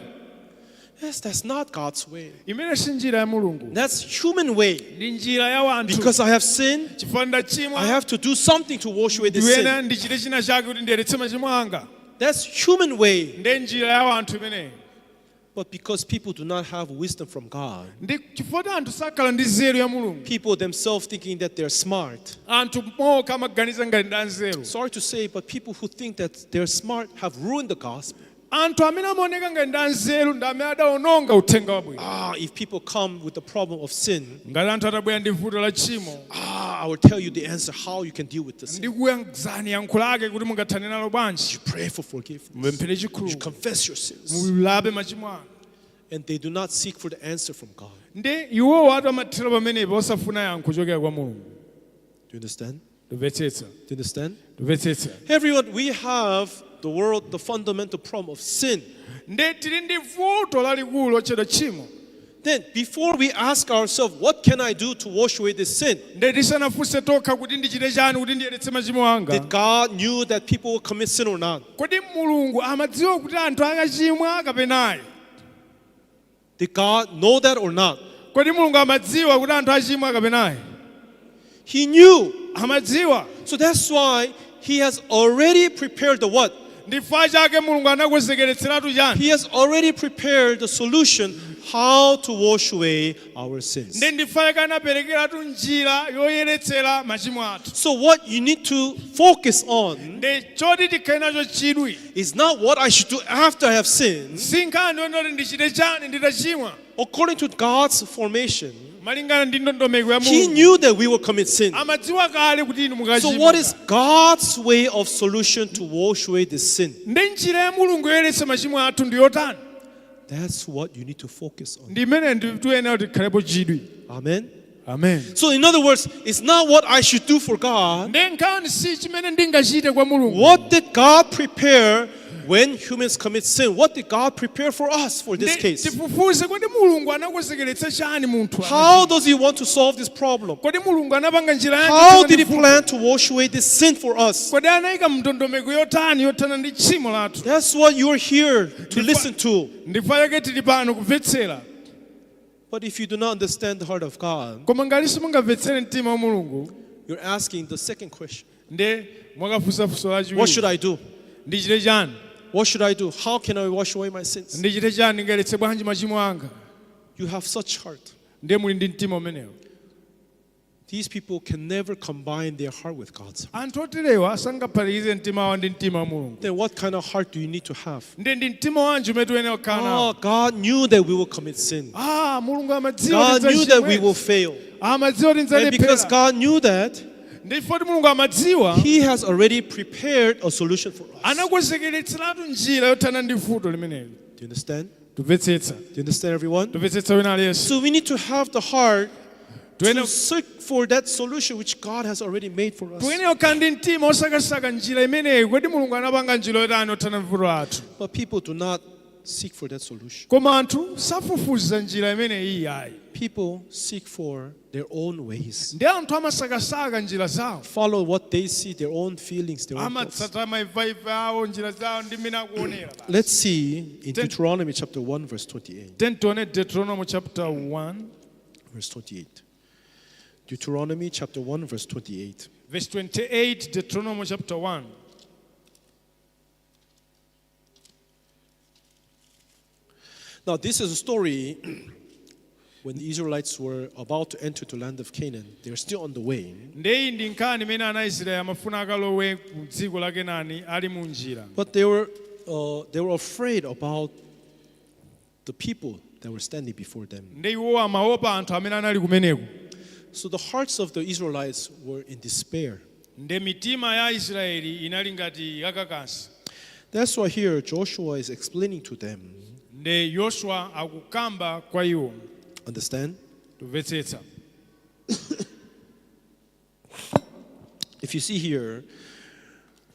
Yes, that's not God's way. Imene si njira ya Mulungu. That's human way. Ndi njira ya wanthu. Because I have sinned, Chifukwa ndachimwa, I have to do something to wash away this ndiyena sin. Ndichite china chake kuti ndiyeretse machimo anga. That's human way. Nde njira ya wanthu imeneyi. But because people do not have wisdom from God, Ndi chifukwa kuti anthu sakhala ndi nzeru ya Mulungu, people themselves thinking that they're smart. Anthu mokha amaganiza ngati ndi anzeru. Sorry to say, but people who think that they're smart have ruined the gospel. Anthu amene amaoneka ngati ndi anzeru ndi amene adawononga uthenga wabwino. Ah, if people come with the problem of sin, Ngati anthu atabwera ndi vuto la tchimo, ah, I will tell you the answer how you can deal with the sin. Ndikuyankhani yankho lake kuti mungathane nalo bwanji. You pray for forgiveness. Mupemphere You chikhululuko. Confess your sins. Mulape machimo anu. And they do not seek for the answer from God. Ndi iwowo atu amathera pamenepo osafuna yankho kuchokera kwa Mulungu. Do you understand? Tumvetsetsa? Do you understand? Tumvetsetsa? Everyone, we have the world, the fundamental problem of sin. Ndi tili ndi vuto lalikulu lotchedwa tchimo. Then, before we ask ourselves, what can I do to wash away this sin? Ndi tisanafunse tokha kuti ndichite chani kuti ndiyeretse machimo anga, Did God knew that people will commit sin or not? Kodi Mulungu amadziwa kuti anthu akachimwa kapena ayi? Did God know that or not? Kodi Mulungu amadziwa kuti anthu achimwa kapena ayi? He knew. Amadziwa. So that's why He has already prepared the what? Ndichifukwa chake Mulungu anakonzekeretseratu chani? He has already prepared the solution how to wash away our sins. Ndi ndichifukwa chake anaperekeratu njira yoyeretsera machimo athu. So what you need to focus on Ndi choti tikhale nacho chidwi is not what I should do after I have sinned. Si nkhani yoti ndichite chani nditachimwa. According to God's formation, Malingana ndi ndondomeko ya He Mulungu, knew that we will commit sin. Amadziwa kale kuti inu So mukachimwa. what is God's way of solution to wash away this sin? Ndi njira ya Mulungu yoyeretsa machimo athu ndi yotani? That's what you need to focus on. Ndi imene tiyenera kuti tikhalepo chidwi. Amen. Amen. So in other words, it's not what I should do for God. Ndi nkhani si chimene ndingachite kwa Mulungu. What did God prepare when humans commit sin? What did God prepare for us for this Ndi case? tifufuze kodi Mulungu anakonzekeretsa chani munthu How does He want to solve this problem? Kodi Mulungu anapanga njira yanji How yothana did He ndi vuto? plan to wash away this sin for us? Kodi anayika mndondomeko yotani yothana ndi tchimo lathu? That's what you're here to listen to. Ndichifukwa chake tili pano kumvetsera. But if you do not understand the heart of God, Koma ngati simungamvetsere mtima wa Mulungu, you're asking the second question. Ndi mwakafunsa funso What should lachiwiri. I do? Ndichite chani? What should I do? How can I wash away my sins? Ndichite chani? Ndingayeretse bwanji machimo anga? You have such heart. Ndiye muli ndi mtima umenewo. These people can never combine their heart with God's heart. Anthu oterewa sangaphatikize mtima wawo ndi mtima wa Mulungu. Then what kind of heart do you need to have? Ndi ndi mtima wanji umene tiyenera kukhala nawo? Oh, God knew that we will commit sin. Ah, Mulungu amadziwa God knew that we will fail. Amadziwa kuti And because tidzalephera. God knew that, Ndichifukwa kuti Mulungu amadziwa, He has already prepared a solution for us. Anakonzekeretseratu njira yothana ndi vuto limeneli. Do you understand? Tumvetsetsa? Do you understand, everyone? Tumvetsetsa wina aliyense? So we need to have the heart to Tuene- seek for that solution which God has already made for us. Tuyenera kukhala ndi mtima osakasaka njira imeneyi. Kodi Mulungu anapanga njira yotani yothana ndi vuto lathu? But people do not seek for that solution. Koma anthu safufuza njira imeneyi iyayi. People seek for their own ways. Ndi anthu amasakasaka njira zawo. Follow what they see, their own feelings, their own thoughts. Amatsata maivaiva awo, njira zawo ndi mmene akuonera. Let's see in Deuteronomy chapter 1, verse 28. Then tione Deuteronomy chapter 1. Verse 28. Deuteronomy chapter 1, verse 28. Verse 28, Deuteronomy chapter 1. Now, this is a story when the Israelites were about to enter the land of Canaan. They're still on the way. Ndeyi ndi nkhani imene ana Israeli amafuna akalowe ku dziko la Kenani ali mu njira. But they were afraid about the people that were standing before them. Nde iwo amaopa anthu amene anali kumeneko. So the hearts of the Israelites were in despair. Nde mitima ya Israeli inali ngati yakakasi. That's why here Joshua is explaining to them. Nde Yoswa akukamba kwa iwo. Understand? Tumvetsetsa? If you see here,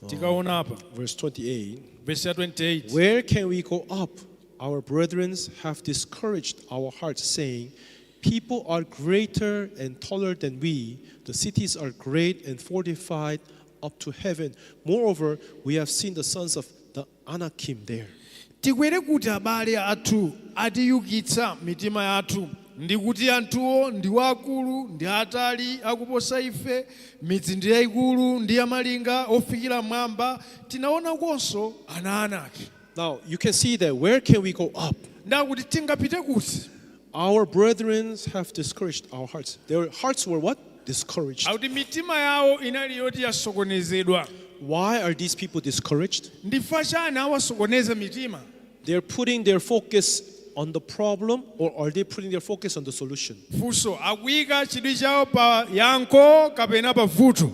Tikaona apa, verse 28, verse ya 28, "Where can we go up? Our brethren have discouraged our hearts, saying, 'People are greater and taller than we. The cities are great and fortified up to heaven. Moreover, we have seen the sons of the Anakim there.'" Tikwere kuti? Abale athu atiyukitsa mitima yathu ndi kuti anthuwo ndi wakulu ndi atali akuposa ife, midzi ndi yayikulu ndi yamalinga ofikira mwamba, tinaonakonso ana Anaki. Now, you can see that, where can we go up? Ndakuti tingapite kuti? Our brethren have discouraged our hearts. Their hearts were what? Discouraged. Akuti mitima yawo inali yoti yasokonezedwa. Why are these people discouraged? Ndifa chani awasokoneza mitima? They're putting their focus on the problem, or are they putting their focus on the solution? Funso, akuyika chidwi chawo pa yankho kapena pa vuto?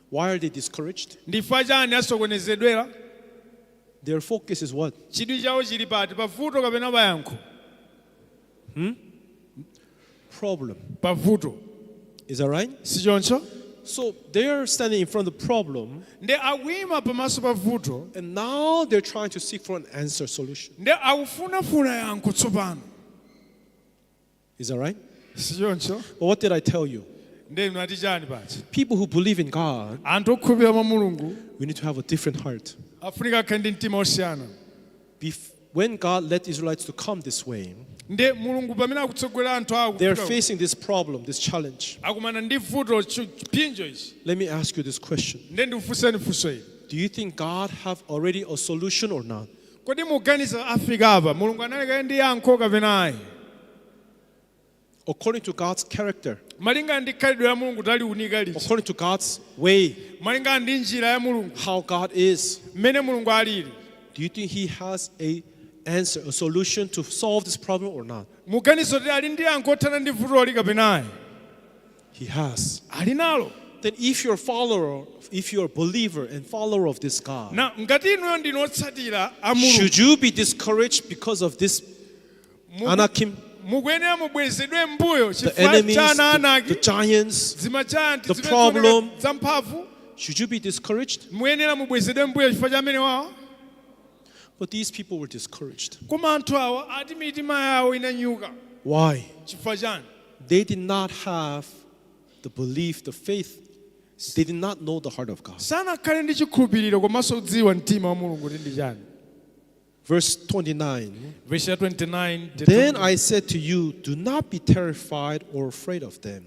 Why are they discouraged? Ndifa chani asokonezedwera? Their focus is what? Chidwi chawo chili pati, pa vuto kapena pa yankho? Problem. Pa vuto. Is that right? Si choncho? So they're standing in front of the problem, Nde akuyima pamaso pa vuto, and now they're trying to seek for an answer solution. Nde akufunafuna yankho tsopano. Is that right? Si choncho? But what did I tell you? Nde mnati chani pachi? People who believe in God, Anthu okhulupirira mwa Mulungu we need to have a different heart. Afunika akhale ndi mtima osiyana. When God led Israelites to come this way, Nde Mulungu pamene akutsogolera anthu awo they're kupita- facing this problem, this challenge. Akumana ndi vuto chipsinjo ichi. Let me ask you this question. Nde ndikufunseni funso ili. Do you think God have already a solution or not? Kodi muganiza afika apa Mulungu anali kale ndi yankho kapena ayi? According to God's character, Malingana ndi khalidwe la Mulungu taliunika liji, according to God's way, malingana ndi njira ya Mulungu, how God is, mmene Mulungu alili, do you think He has a answer, a solution to solve this problem or not? Muganizo kuti ali ndi yankho othana ndi vutoli kapena ayi? He has. Ali nalo. Then if you're a follower, if you're a believer and follower of this God, Na ngati inuyo ndinu otsatira a Mulungu, should you be discouraged because of this Anakim, mukuyenera mubwezedwe mbuyo the chifukwa enemies, cha ana the Anaki, giants? zima giant the zimene problem? zamphamvu? Should you be discouraged? Muyenera mubwezedwe mbuyo chifukwa cha amene wawa? But these people were discouraged. Koma anthu awa ati mitima yawo inanyuka. Why? Chifukwa chani? They did not have the belief, the faith. They did not know the heart of God. Sanakhale ndi chikhulupiriro komanso kudziwa mtima wa Mulungu kuti ndi chani. Verse 29. Verse ya 29. Then I said to you, "Do not be terrified or afraid of them."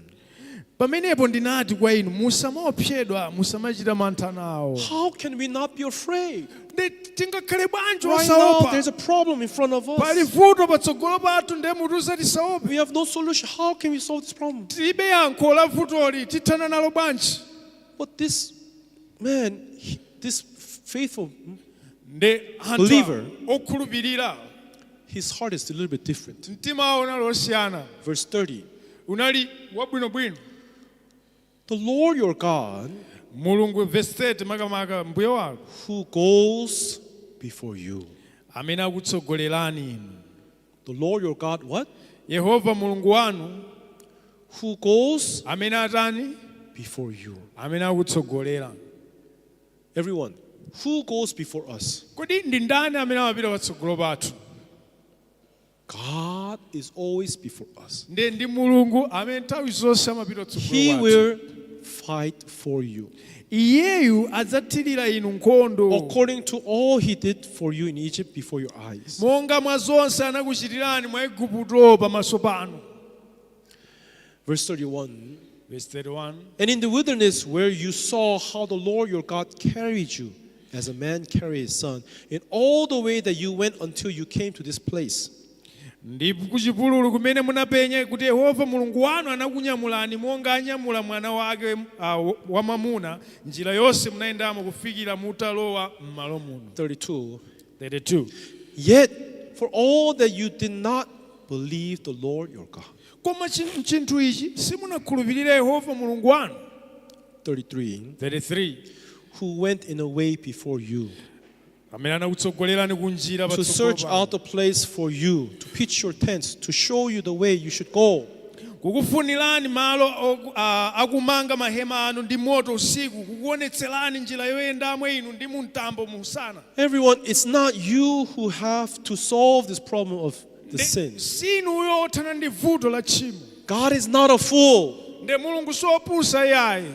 Pamenepo ndinati kwa inu, musamaopsedwa, musamachita mantha nawo. How can we not be afraid? Ndi tingakhale bwanji Right now, osaopa? there's a problem in front of Pali us. vuto patsogolo pathu, ndiye mutiuza tisaope. We have no solution. How can we solve this problem? Tilibe yankho la vutoli, tithana nalo bwanji? But this man, this faithful Ndi anthu believer, okhulupirira, his heart is a little bit different. Mtima wawo unali osiyana. Verse 30. Unali wabwinobwino. The Lord your God, Mulungu, verse 30, makamaka mbuye wako, who goes before you. Amene akutsogolerani inu. The Lord your God, what? Yehova Mulungu wanu, Who goes amene atani? Before you. Amene akutsogolera. Everyone, who goes before us? Kodi ndi ndani amene amapita patsogolo pathu? God is always before us. Ndi ndi Mulungu amene nthawi zonse amapita patsogolo He pathu. will fight for you. Iyeyu adzathirira inu nkhondo. According to all he did for you in Egypt before your eyes. Monga mwa zonse anakuchitirani mwa Igupto pamaso panu. Verse 31. Verse 31. And in the wilderness where you saw how the Lord your God carried you, as a man carries his son, in all the way that you went until you came to this place. Ndipo kuchipululu kumene munapenya kuti Yehova Mulungu wanu anakunyamulani monga anyamula mwana wake wamwamuna njira yonse munayendamo kufikira mutalowa m'malo muno. 32. 32. Yet, for all that you did not believe the Lord your God. Koma chinthu ichi simunakhulupirira Yehova Mulungu wanu. 33. 33. Who went in a way before you amene anakutsogolerani kunjira to patsogolo search panu. Out the place for you, to pitch your tents, to show you the way you should go. Kukufunirani malo akumanga mahema anu ndi moto usiku kukuonetserani njira yoyendamo inu ndi mu mtambo musana. Everyone, it's not you who have to solve this problem of the sin. Sinuyo othana ndi vuto la tchimo. God is not a fool. Nde Mulungu sopusa iyayi.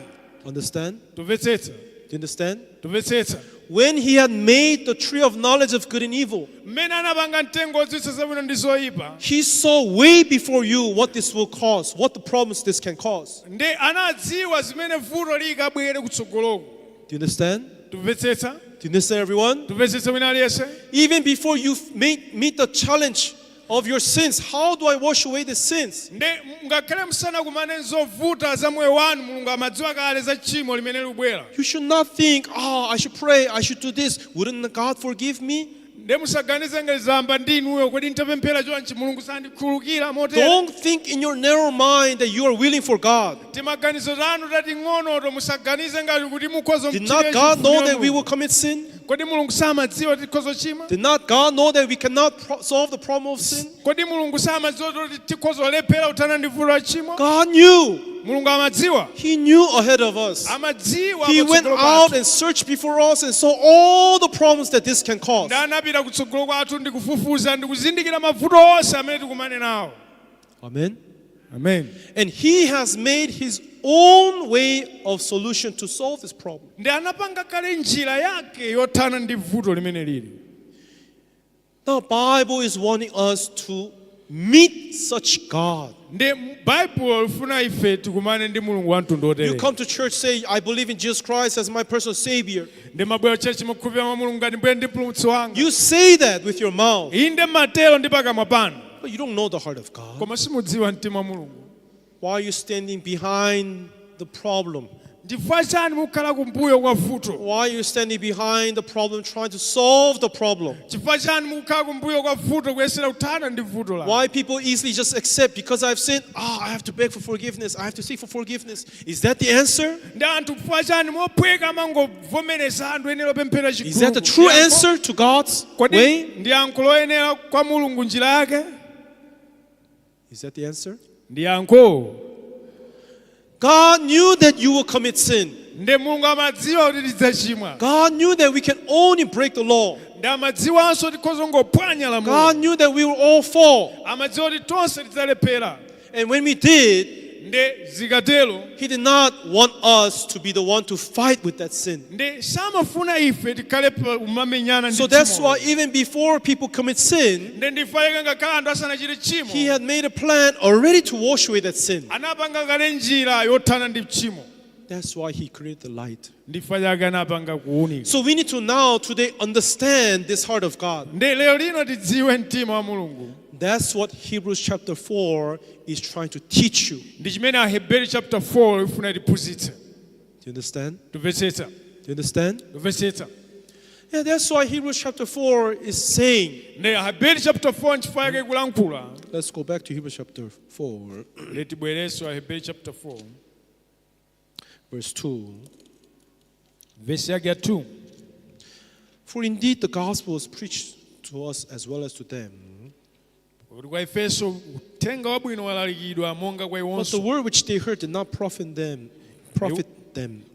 Understand? Tumvetsetsa? Do you understand? Tumvetsetsa? When he had made the tree of knowledge of good and evil, mmene anapanga mtengo wodziwitsa zabwino ndi zoyipa, he saw way before you what this will cause, what the problems this can cause. Nde anadziwa zimene vuto likabwere kutsogoloko. Do you understand? Tumvetsetsa? Do you understand, everyone? Tumvetsetsa wina aliyense? Even before you meet the challenge of your sins, how do I wash away the sins? Nde ngakhale musanakumane nzovuta za moyo wanu Mulungu amadziwa kale za tchimo limene likubwera. You should not think, "Oh, I should pray, I should do this. Wouldn't God forgive me?" Nde musaganize ngati zamba ndi inuyo kodi ntapemphera chonchi Mulungu sandikhululukira motere. Don't think in your narrow mind that you are willing for God. Timaganizo tanu tating'onoto musaganize ngati kuti mukhoza Did not God know that we will commit sin? Kodi Mulungu samadziwa kuti tikhoza kuchimwa? Did not God know that we cannot solve the problem of sin? Kodi Mulungu samadziwa kuti tikhoza kulephera kuthana ndi vuto la tchimo? God knew. Mulungu amadziwa. He knew ahead of us. Amadziwa He went patsogolo out pathu. And searched before us and saw all the problems that this can cause. Ndi anapita kutsogolo kwathu ndi kufufuza ndi kuzindikira mavuto onse amene tikumane nawo. Amen. Amen. And He has made His own way of solution to solve this problem. Ndi anapanga kale njira yake yothana ndi vuto limene lili. The Bible is wanting us to meet such God. Ndi Baibulo lifuna ife tikumane ndi Mulungu wa mtundu You wotere. come to church, say, "I believe in Jesus Christ as my personal Savior." Ndi mabwera church mukhulupirira mwa Mulungu ngati mbuye ndi mpulumutsi wanga. You say that with your mouth, inde matero ndi pakamwa panu, but you don't know the heart of God. Koma simudziwa mtima wa Mulungu. Why are you standing behind the problem? Ndifukwa chani mukukhala kumbuyo kwa vuto? Why are you standing behind the problem trying to solve the problem? Chifukwa chani mukukhala kumbuyo kwa vuto kuyesera kuthana ndi vuto la? Why people easily just accept because I've sinned, ah, I have to beg for forgiveness, I have to seek for forgiveness. Is that the answer? Ndi anthu chifukwa chani mophweka amangovomereza anthu eniyenera kupemphera. Is that the true answer to God's Kodi way? Ndi yankho loyenera kwa Mulungu njira yake? Is that the answer? Ndi yankho? God knew that you will commit sin. Ndi Mulungu amadziwa kuti tidzachimwa. God knew that we can only break the law. Ndi amadziwanso tikhoza kungophwanya lamulo. God knew that we will all fall. Amadziwa kuti tonse tidzalephera. And when we did, ndi zikatero, He did not want us to be the one to fight with that sin. Ndi samafuna ife tikhale kumamenyana ndi So that's tchimolo. why even before people commit sin, Ndi ndifayike ngakhale anthu asanachite tchimo, He had made a plan already to wash away that sin. Anapanga kale njira yothana ndi tchimo. That's why He created the light. Ndifa chake anapanga kuwunika. So we need to now today understand this heart of God. Ndi lero lino tidziwe mtima wa Mulungu. That's what Hebrews chapter 4 is trying to teach you. Ndi chimene Aheberi chapter 4 ifuna tiphunzitse. Do you understand? Tumvetsetsa? Do you understand? Tumvetsetsa? Yeah, that's why Hebrews chapter 4 is saying. Ndi Aheberi chapter 4 nchifukwa yake kulankhula. Let's go back to Hebrews chapter 4, Letibwerenso Aheberi chapter 4, verse 2. Vesi yake ya 2. For indeed the gospel was preached to us as well as to them. Kuti kwa ifenso uthenga wabwino walalikidwa monga kwa But the iwonso. Word which they heard did not profit them,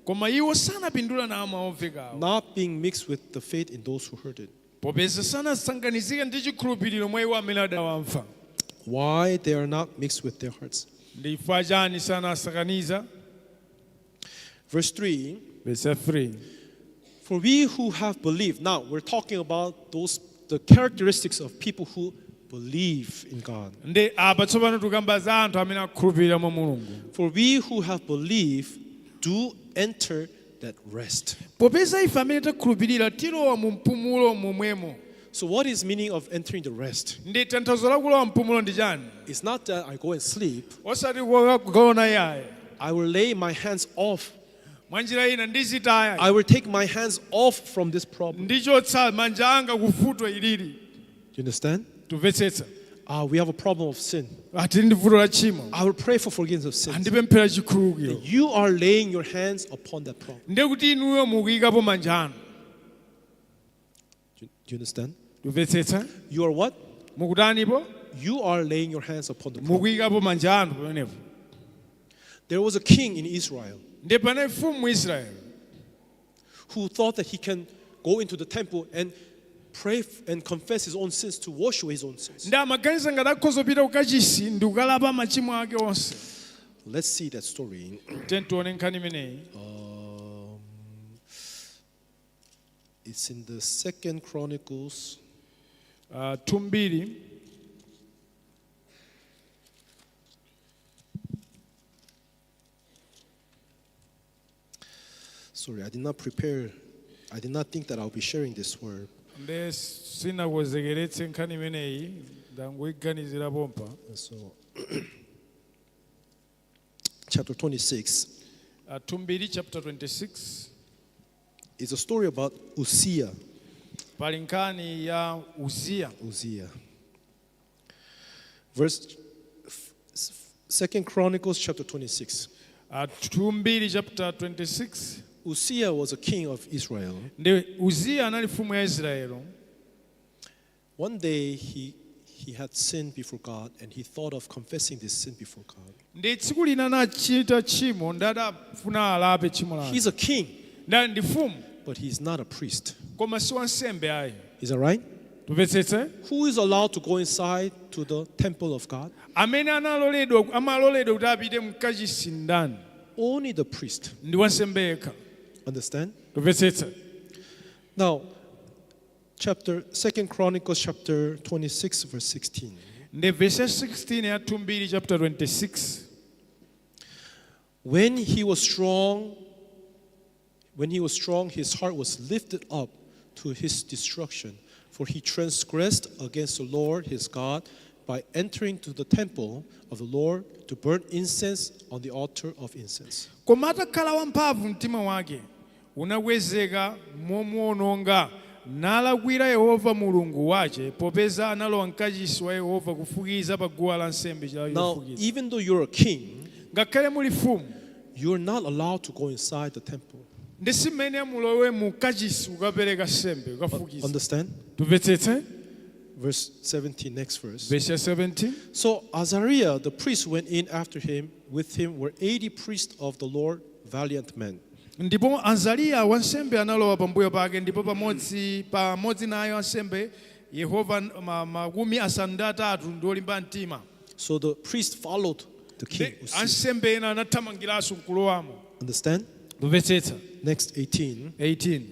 koma iwo sanapindula nawo mawu omvekawo, not being mixed with the faith in those who heard it. Popeza sanasanganizike ndi chikhulupiriro mwa iwo amene adawamva. Why they are not mixed with their hearts? Ndi chifukwa chani sanasakaniza? Verse 3. Verse 3. For we who have believed, now we're talking about those the characteristics of people who believe in God. Ndi apa tsopano tikamba za anthu amene akhulupirira mwa Mulungu. For we who have believed do enter that rest. Popeza ife amene takhulupirira tilowa mu mpumulo momwemo. So what is meaning of entering the rest? Ndi tanthauzo la kulowa mpumulo ndi chani? It's not that I go and sleep. Osati kugona iyayi. I will lay my hands off. Mwa njira ina ndizitaya. I will take my hands off from this problem. Ndichotsa manja anga kuvuto ilili. Do you understand? Tumvetsetsa? We have a problem of sin. Tili ndi vuto la tchimo. I will pray for forgiveness of sins. Andipemphera chikhululukiro. You are laying your hands upon that problem. Ndiye kuti inuyo mukuyikapo manja anu. Do you understand? Tumvetsetsa? You are what? Mukutanipo? You are laying your hands upon the problem. Mukuyikapo manja anu pamenepo. There was a king in Israel Ndi panali mfumu mu Israeli who thought that he can go into the temple and pray and confess his own sins to wash away his own sins. Ndi amaganiza ngati akhoza kupita kukachisi ndi kukalapa machimo ake onse. Let's see that story. Tiyeni tione nkhani imeneyi. It's in the Second Chronicles. 2. Sorry, I did not prepare. I did not think that I'll be sharing this word. Ndi sinakonzekeretse nkhani imeneyi ndangoyiganizira pompa. So, chapter 26 2 chapter 26 is a story about Uzziah. Pali nkhani ya Uziya. Uzziah. Verse 2 Chronicles chapter 26. 2 chapter 26. Uzziah was a king of Israel. Ndi Uziya anali mfumu ya Israeli. One day he had sinned before God, and he thought of confessing this sin before God. Ndi tsiku lina anachita tchimo ndi adafuna alape tchimo lake. He's a king, Ndi ndi mfumu, but he's not a priest. Koma si wansembe ayi. Is that right? Tumvetsetse? Who is allowed to go inside to the temple of God? Amene analoledwa amaloledwa kuti apite mkachisi ndani? Only the priest. Ndi wansembe yekha. Understand? Tumvetsetsa? Now, chapter 2 Chronicles chapter 26 verse 16. Ndi verse 16 ya 2 chapter 26. When he was strong, his heart was lifted up to his destruction, for he transgressed against the Lord his God by entering to the temple of the Lord to burn incense on the altar of incense. Koma atakhala wamphamvu mtima wake unakwezeka momuononga nalakwira Yehova Mulungu wace popeza analowa mkachisi wa Yehova kufukiza pa guwa la nsembe Now, yofukiza. Even though you're a king, Ngakhale muli mfumu, you're not allowed to go inside the temple. Ndi simene mulowe mu kachisi kukapereka nsembe kukafukiza. Understand? Tumvetsetse? Verse 17, next verse. Verse ya 17. So Azariah the priest went in after him. With him were 80 priests of the Lord, valiant men. Ndipo Azariya wansembe analowa pambuyo pake ndipo pamodzi naye ansembe Yehova 80 ndi olimba mtima. So the priest followed the king. Ndi Uzziah. Ansembe ena anathamangiranso nkulowamo. Understand? Tumvetsetsa? Next, 18. 18.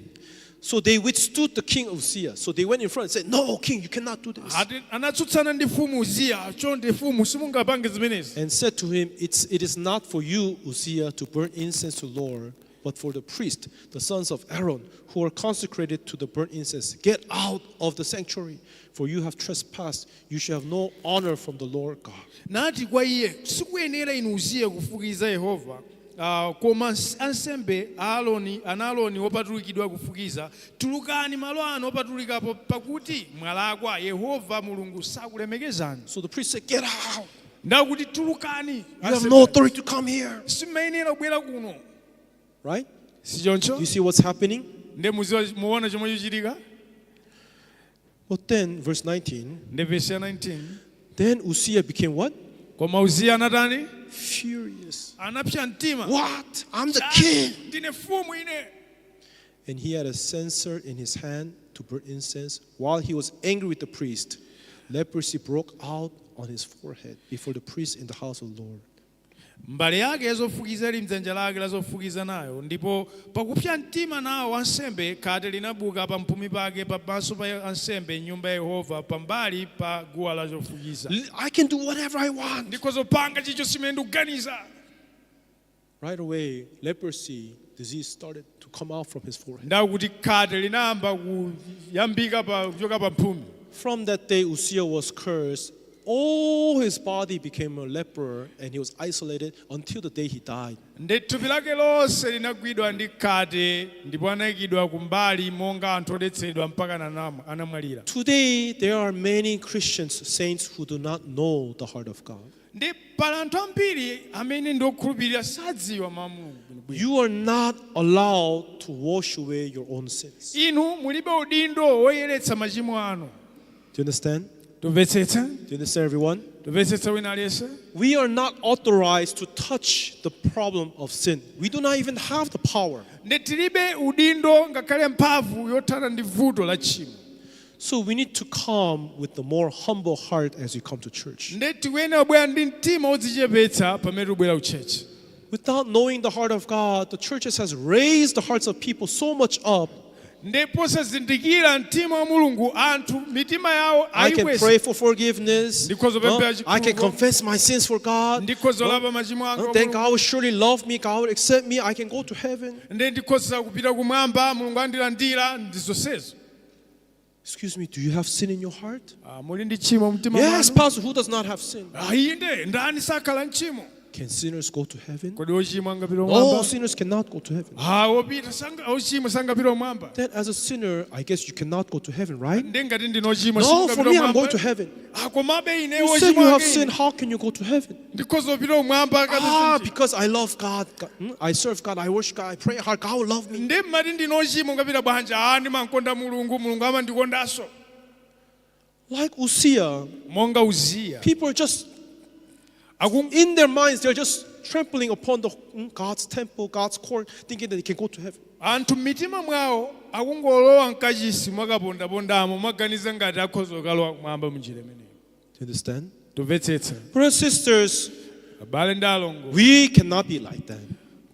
So they withstood the king Uzziah. So they went in front and said, "No, king, you cannot do this." Ati anatsutsana ndi mfumu Uziya chonde mfumu simungapange zimenezi. And said to him, It is not for you, Uzziah, to burn incense to the Lord, but for the priest, the sons of Aaron, who are consecrated to the burnt incense. Get out of the sanctuary, for you have trespassed. You shall have no honor from the Lord God." Nati kwa iye sikuyenera inu Uziya kufukiza Yehova koma ansembe a Aaroni ana Aaroni wopatulikidwa kufukiza tulukani malo ano opatulikapo pakuti mwalakwa Yehova Mulungu sakulemekezani. So the priest said, "Get out. Ndakuti tulukani. You have no authority to come here." Simayenera kubwera kuno. Right? Sichoncho? You see what's happening? Nde muziwa muona chomwe chochitika. But then, verse 19, Nde verse ya 19, then Uzziah became what? Koma Uziya anatani? Furious. Anapsa mtima. "What? I'm the king." Ndine mfumu ine. And he had a censer in his hand to burn incense. While he was angry with the priest, leprosy broke out on his forehead before the priest in the house of the Lord. Mbale yake yazofukiza ili mdzanja lake lazofukiza nayo, ndipo pakupsa mtima nawo wansembe, khate linabuka pamphumi pake pamaso pa ansembe nyumba ya Yehova pambali pa guwa la zofukiza. I can do whatever I want. Ndikhoza kupanga chilichonse chimene ndikuganiza. Right away, leprosy disease started to come out from his forehead. Ndakuti khate linayamba kuyambika pa kuchoka pa mphumi. From that day, Uzziah was cursed. All his body became a leper, and he was isolated until the day he died. Ndi thupi lake lonse linagwidwa ndi khate ndipo anayikidwa kumbali monga anthu odetsedwa mpaka anamwalira. Today, there are many Christians, saints, who do not know the heart of God. Ndi pali anthu ambiri amene ndi okhulupirira sadziwa mawu a Mulungu bwinobwino. You are not allowed to wash away your own sins. Inu mulibe udindo woyeretsa machimo anu. Do you understand? Tumvetsetsa? Do you understand, everyone? Tumvetsetsa wina aliyense? We are not authorized to touch the problem of sin. We do not even have the power. Ndi tilibe udindo ngakhale mphamvu yothana ndi vuto la tchimo. So we need to come with the more humble heart as we come to church. Ndi tikuyenera kubwera ndi mtima wodzichepetsa pamene tikubwera ku church. Without knowing the heart of God, the churches has raised the hearts of people so much up. Ndi posazindikira mtima wa Mulungu, anthu mitima yawo I can ayikweza. pray for forgiveness. Ndikhoza No, kupemphera I can chikhululuko. confess my sins for God. Ndikhoza No, lapa machimo anga no, kwa then Mulungu. God will surely love me. God will accept me. I can go to heaven. Ndi ndikhoza kupita kumwamba, Mulungu andilandira ndi zonsezo. Excuse me, do you have sin in your heart? Ah, muli ndi tchimo mtima Yes, mwanu? Pastor, who does not have sin? Ah, inde, ndani sakhala mchimo? Can sinners go to heaven? Kodi ochimwa angapita No, kumwamba? sinners cannot go to heaven. Ah, opita sanga ochimwa sangapita kumwamba. Then, as a sinner, I guess you cannot go to heaven, right? Ndi ngati ndine ochimwa No, for singapita me, I'm going to kumwamba. heaven. Ah, komabe ine You said you ochimwa have ake sinned. ine. How can you go to heaven? Ndikhoza kupita kumwamba. Ah, because I love God. I serve God. I worship God. I pray hard. God will love me. Ndi mmati ndine ochimwa ungapita bwanji? Ah, ndimankonda Mulungu, Mulungu amandikondanso. Like Uzziah, Monga Uziya, people are just in their minds, they're just trampling upon the God's temple, God's court, thinking that they can go to heaven. Anthu m'mitima mwawo akungolowa mkachisi mwakapondapondamo mwaganiza ngati akhoza kukalowa kumwamba munjira imeneyo. Do you understand? Tumvetsetsa? Brothers and sisters, Abale ndi alongo, we cannot be like that.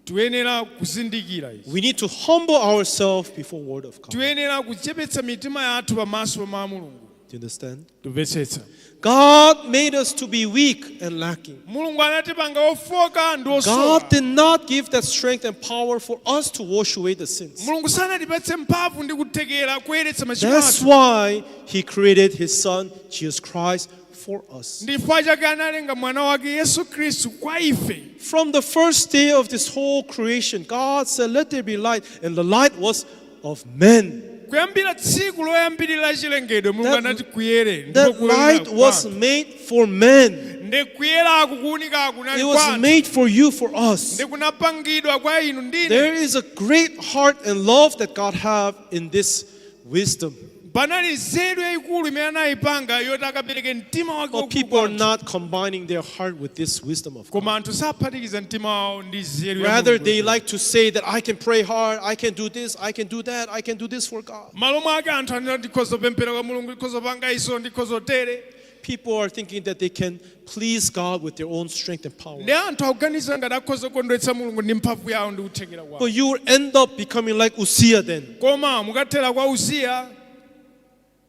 Tiyenera kuzindikira izi. We need to humble ourselves before word of God. Tiyenera kuchepetsa mitima yathu pamaso pa mawu a Mulungu. Do you understand? Tumvetsetsa? God made us to be weak and lacking. Mulungu anatipanga ofoka ndi osowa. God did not give that strength and power for us to wash away the sins. Mulungu sanatipatse mphamvu ndi kuthekera kuyeretsa machimo That's athu. why He created His Son, Jesus Christ, for us. Ndi chifukwa chake analenga mwana wake Yesu Khristu kwa ife. From the first day of this whole creation, God said, "Let there be light," and the light was of men. Kuyambira tsiku loyambirira la chilengedwe, Mulungu anati kuyere, ndipo That kuyera light was kwa. made for men. Ndi kuyeraku kuwunikaku kunali It kwa was anthu. made for you, for us. Ndi kunapangidwa kwa inu ndine. There is a great heart and love that God have in this wisdom. Panali nzeru yayikulu imene anayipanga yoti akapereke mtima wake But waukulu people kwa are anthu. not combining their heart with this wisdom of God. Koma anthu saphatikiza mtima wawo ndi nzeru ya Rather, Mulungu. they like to say that I can pray hard, I can do this, I can do that, I can do this for God. Malo mwake anthu anena ndikhoza kupemphera kwa Mulungu, ndikhoza kupanga iso, ndikhoza tere. People are thinking that they can please God with their own strength and power. Ndi anthu akuganiza ngati akhoza kukondweretsa Mulungu ndi mphamvu yawo ndi kuthekera kwawo. But you will end up becoming like Uzziah then. Koma mukathera kwa Uziya.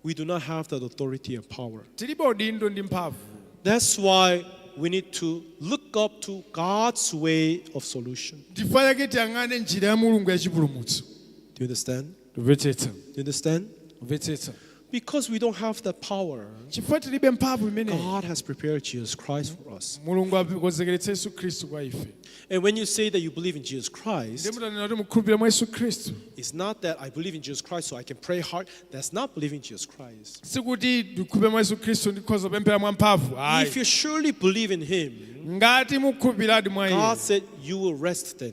We do not have that authority and power. Tilibe udindo ndi mphamvu. That's why we need to look up to God's way of solution. Chifukwa chake tiyang'ane njira ya Mulungu ya chipulumutso. Do you understand? Tumvetsetsa? Do you understand? Tumvetsetsa? Because we don't have that power, Chifukwa tilibe mphamvu imeneyi, God has prepared Jesus Christ for us. Mulungu akonzekeretsa Yesu Khristu kwa ife. And when you say that you believe in Jesus Ndiye Christ, mutanena kuti mukhulupirira mwa Yesu Khristu, it's not that I believe in Jesus Christ so I can pray hard. That's not believing in Jesus Christ. Sikuti ndikhulupirira mwa Yesu Khristu ndikhoza kupemphera mwa mphamvu, ayi. If you surely believe in Him, Ngati mukhulupiradi mwa iye, God said you will rest then.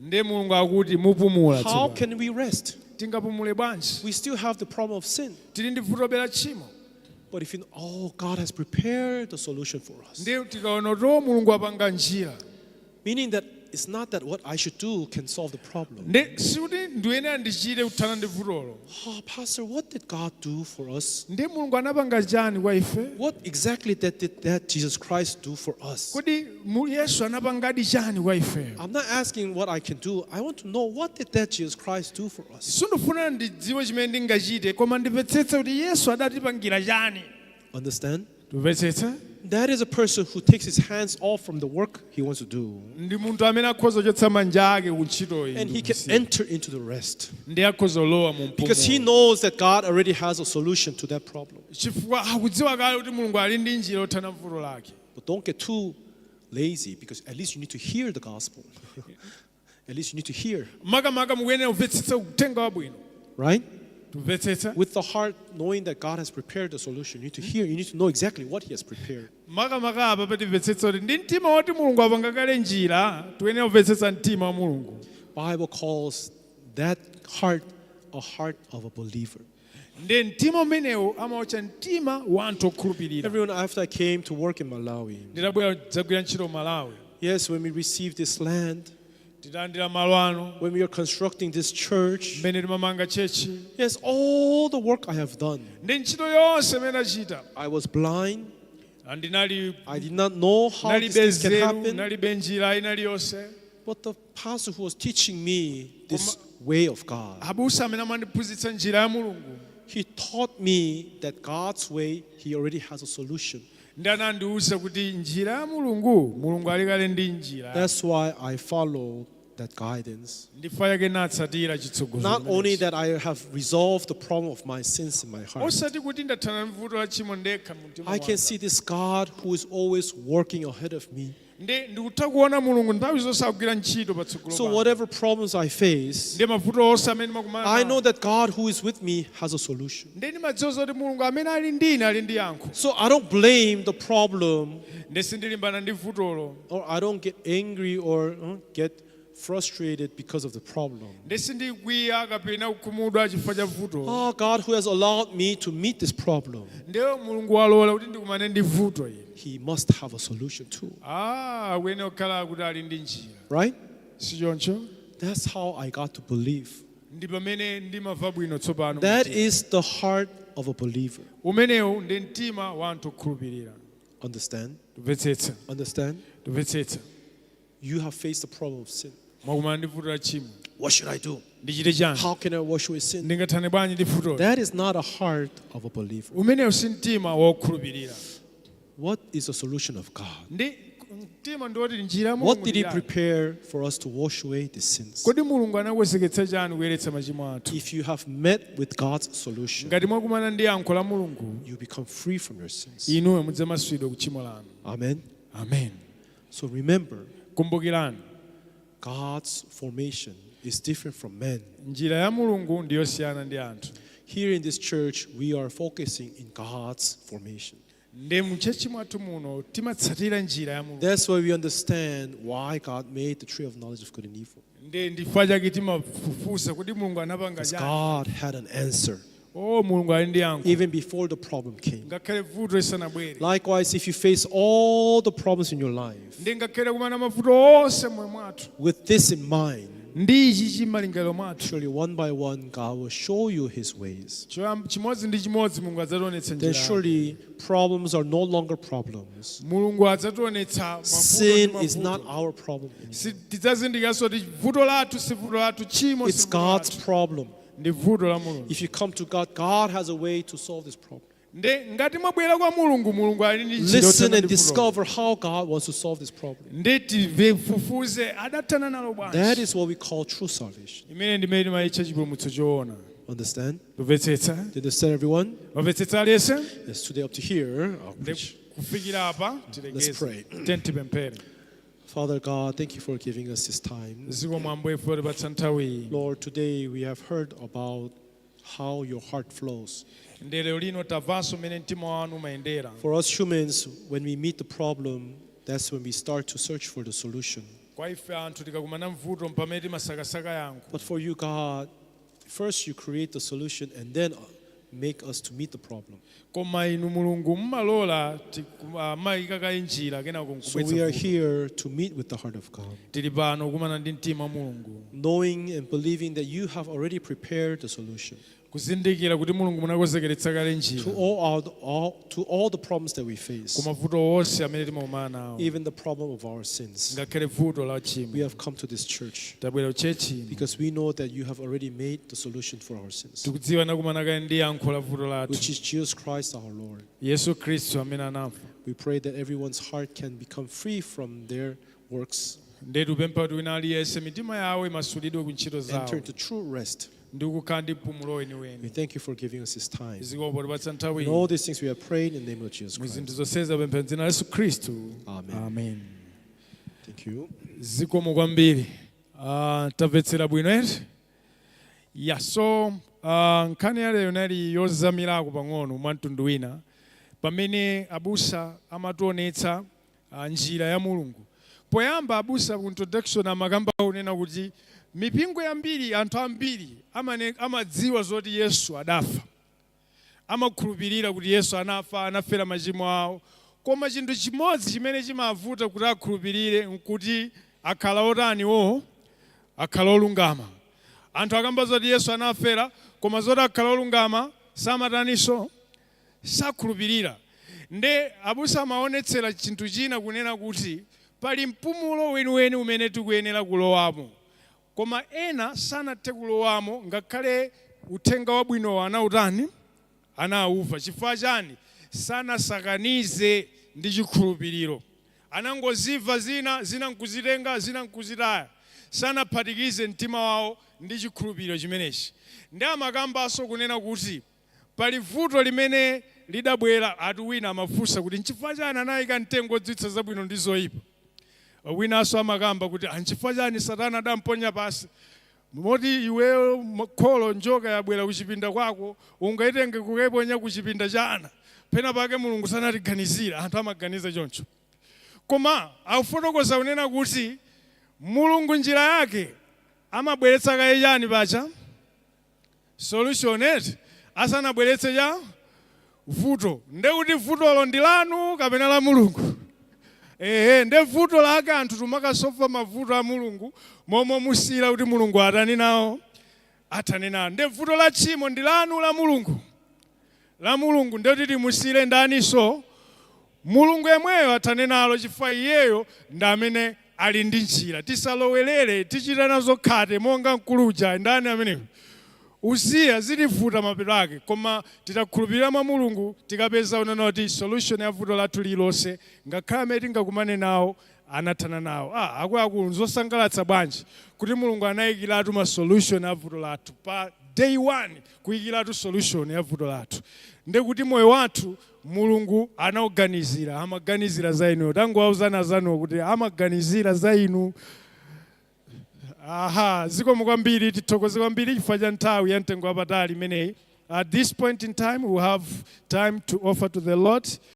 Ndiye Mulungu akuti mupumula How tsopano. can we rest? Tingapumule bwanji? We still have the problem of sin. Tili ndi vuto la tchimo. But if you know, oh, God has prepared the solution for us. Ndiye tikaona to Mulungu apanga njira. Meaning that it's not that what I should do can solve the problem. Ndi sikuti ndiyenera ndichite kuthana ndi vutolo. Oh, Pastor, what did God do for us? Ndi Mulungu anapanga chani kwa ife? What exactly that did that Jesus Christ do for us? Kodi Yesu anapangadi chani kwa ife? I'm not asking what I can do. I want to know what did that Jesus Christ do for us. Sindifuna ndidziwe chimene ndingachite koma ndimvetsetse kuti Yesu adatipangira chani. Understand? Tumvetsetsa? That is a person who takes his hands off from the work he wants to do. Ndi munthu amene akhoza kuchotsa manja ake ku ntchitoyi And he can ndikusiya. Enter into the rest. Ndi akhoza kulowa mu Because he mpumulo. Knows that God already has a solution to that problem. Chifukwa akudziwa kale kuti Mulungu ali ndi njira yothana vuto lake. But don't get too lazy because at least you need to hear the gospel. At least you need to hear, Makamaka mukuyenera kumvetsetsa uthenga wabwino. Right? Tumvetsetsa? With the heart knowing that God has prepared the solution, you need to hear, you need to know exactly what He has prepared. Makamaka apa patimvetsetsa kuti ndi mtima woti Mulungu apanga kale njira tiyenera kumvetsetsa mtima wa Mulungu. Bible calls that heart a heart of a believer. Ndi mtima umenewu amawutcha mtima wa anthu okhulupirira. Everyone, after I came to work in Malawi, Ndidabwera kudzagwira ntchito Malawi, yes, when we received this land, titalandira malo ano, when we are constructing this church, mmene timamanga church, yes, all the work I have done, ndi ntchito yonse imene achita, I was blind. Ndinali I did not know how nalibe these things can nzeru, happen. nalibe njira ina iliyonse. But the pastor who was teaching me this way of God, Abusa amene amandiphunzitsa njira ya Mulungu, he taught me that God's way, he already has a solution. Ndi anandiwuza kuti njira ya Mulungu, Mulungu ali kale ndi njira. That's why I follow that guidance. Ndifa yake natsatira chitsogozo Not only chimenechi. that I have resolved the problem of my sins in my heart, Osati kuti ndathana ndi vuto la tchimo ndekha mu mtima I can mwanga. see this God who is always working ahead of me. Ndi ndikutha kuona Mulungu nthawi zonse akugwira ntchito patsogolo So panga. whatever problems I face, Ndi mavuto onse amene ndimakumana I nawo, know that God who is with me has a solution. ndi ndimadziwa zoti Mulungu amene ali ndi ine ali ndi yankho. So I don't blame the problem Ndi sindilimbana ndi vutolo, or I don't get angry or get frustrated because of the problem. Ndi sindikwiya kapena kukhumudwa chifukwa cha vuto. Oh, God who has allowed me to meet this problem, Ndiye Mulungu walola kuti ndikumane ndi vuto ili, he must have a solution too. Ah, akuyenera kukhala kuti ali ndi njira. Right? Si choncho? That's how I got to believe. Ndi pamene ndimamva bwino tsopano mu That mtima. Is the heart of a believer. Umenewu ndi mtima wa anthu okhulupirira. Understand? Tumvetsetsa? Understand? Tumvetsetsa? You have faced the problem of sin. Mwakumana ndi vuto la tchimo. What should I do? Ndichite chani? How can I wash away sin? Ndingathane bwanji ndi vutoli? That is not a heart of a believer. Umenewu si mtima wokhulupirira. What is the solution of God? Ndi mtima ndiwoti njira ya What Mulungu did He ndi yani. prepare for us to wash away the sins? Kodi Mulungu anakonzeketsa chani kuyeretsa machimo athu? If you have met with God's solution, Ngati mwakumana ndi yankho la Mulungu, you become free from your sins. Inuyo mudzamasulidwa ku tchimo lanu. Amen. Amen. So remember, Kumbukirani, God's formation is different from men. Njira ya Mulungu ndiyosiyana ndi anthu. Here in this church, we are focusing in God's formation. Ndi mu church mwathu muno timatsatira njira ya Mulungu. That's why we understand why God made the tree of knowledge of good and evil. Ndi ndifukwa chake timafufuza kuti Mulungu anapanga Because chani. God had an answer Oh, Mulungu ali ndi yankho even before the problem came. ngakhale vuto lisanabwere. Likewise, if you face all the problems in your life Ndi ngakhale kumana mavuto onse moyo mwathu with this in mind, ndi ichi chimalingaliro mwathu, surely one by one God will show you his ways. Chimodzi ndi chimodzi Mulungu adzationetsa Then njira yake. surely problems are no longer problems. Mulungu adzationetsa mavuto ndi Sin is mavuto. not our problem anymore. Tidzazindikiranso kuti vuto lathu si vuto lathu, tchimo si It's vuto God's lathu. Problem. Ndi vuto la Mulungu. If you come to God, God has a way to solve this problem. Ndi ngati mwabwera kwa Mulungu, Mulungu ali ndi njira Listen yothana and ndi vuto. discover how God wants to solve this problem. Ndi tifufuze adathana nalo That bwanji. Is what we call true salvation. Imene ndimene timayitcha chipulumutso choona. Understand? Tumvetsetsa? Do you understand, everyone? Mamvetsetsa aliyense? Yes, today up to here, I'll Ndi preach. Kufikira apa tilekeze. Pray. Tiyeni tipemphere. Father God, thank you for giving us this time. Zikomo Ambuye potipatsa nthawi iyi. Lord, today we have heard about how your heart flows. Ndi lero lino tamvanso mmene mtima wanu umayendera. For us humans, when we meet the problem, that's when we start to search for the solution. Kwa ife anthu tikakumana mvuto mpamene timasakasaka yankho. But for you, God, first you create the solution and then make us to meet the problem. Koma inu Mulungu mmalola mayika kaye njira kenako So we nkubwetsa are vuto. Here to meet with the heart of God, Tili pano kumana ndi mtima wa Mulungu, knowing and believing that you have already prepared the solution kuzindikira kuti Mulungu munakonzekeretsa kale njira to all the problems that we face, ku mavuto onse amene timakumana nawo, even the problem of our sins. Ngakhale vuto la We tchimo. Have come to this church Tabwera ku church ino because we know that you have already made the solution for our sins, tikudziwa nakumana kale ndi yankho la vuto lathu, which is Jesus Christ our Lord. Yesu Khristu amene anafa. We pray that everyone's heart can become free from their works, Ndiye tikupempha kuti wina aliyense mitima yawo imasulidwe ku ntchito zawo enter into true rest. Ndi kukhala ndi mpumulo weniweni. We thank you for giving us this time. Zikomo potipatsa nthawi In iyi. all these things we have prayed in the name of Jesus Mu zinthu Christ. zonsezi tapempha m'dzina la Yesu Khristu. Amen. Amen. Thank you. Zikomo kwambiri. Tamvetsera bwino eti? Ya, so nkhani ya lero inali yozamirako pang'ono mwa mtundu wina pamene abusa amationetsa njira ya Mulungu. Poyamba abusa ku introduction amakamba kunena kuti mipingo yambiri, anthu ambiri amadziwa zoti Yesu adafa, amakhulupirira kuti Yesu anafa, anafera machimo awo, koma chinthu chimodzi chimene chimavuta kuti akhulupirire nkuti akhala otani wo, akhala olungama. Anthu akamba zoti Yesu anafera, koma zoti akhala olungama samataninso, sakhulupirira. Nde abusa amaonetsera chinthu china kunena kuti pali mpumulo weniweni umene tikuyenera kulowamo, koma ena sanathe kulowamo ngakhale uthenga wabwinowo anautani, anawuva. Chifukwa chani? Sanasakanize ndi chikhulupiriro. Anangozimva zina, zina nkuzitenga, zina nkuzitaya, sanaphatikize mtima wawo ndi chikhulupiriro chimenechi. Ndi amakambanso kunena kuti pali vuto limene lidabwera. Ati wina amafunsa kuti nchifukwa chani anayika mtengo odziwitsa zabwino ndi zoyipa? Winanso amakamba kuti, "Ah, nchifukwa chani Satana adamponya pasi moti iweyo kholo njoka yabwera kuchipinda kwako ungaitenge kukaiponya kuchipinda cha ana? Pena pake Mulungu sanatiganizira." Anthu amaganiza choncho, koma akufotokoza kunena kuti Mulungu njira yake amabweretsa kaye chani pacha, solution eti, asanabweretse cha vuto. Ndekuti vutolo ndi lanu kapena la Mulungu? Ehe, nde vuto lake anthu tumakasolva mavuto a Mulungu momwe musiyira kuti Mulungu atani nawo, athane nawo. Nde vuto la tchimo ndi lanu, la Mulungu? La Mulungu. Ndekuti timusiyire ndaniso? Mulungu yemweyo athane nalo, chifukwa iyeyo ndi amene ali ndi njira. Tisalowelere, tichita nazo khate monga mkuluja ndani ameneyo, Uziya, zitivuta mapeto ake. Koma titakhulupirira mwa Mulungu tikapeza unena kuti solution ya vuto lathu lililonse ngakhale amene tingakumane nawo anathana nawo. Ah, akuluakulu, nzosangalatsa bwanji kuti Mulungu anayikiratu ma solution a vuto lathu pa day one, kuyikiratu solution ya vuto lathu. Ndekuti moyo wathu Mulungu anauganizira, amaganizira za inuyo. Tangowauzana zanuwo kuti amaganizira za inu. Aha, zikomo kwambiri, tithokoze kwambiri chifukwa cha nthawi ya mtengo wapatali imeneyi. At this point in time, we have time to offer to the Lord.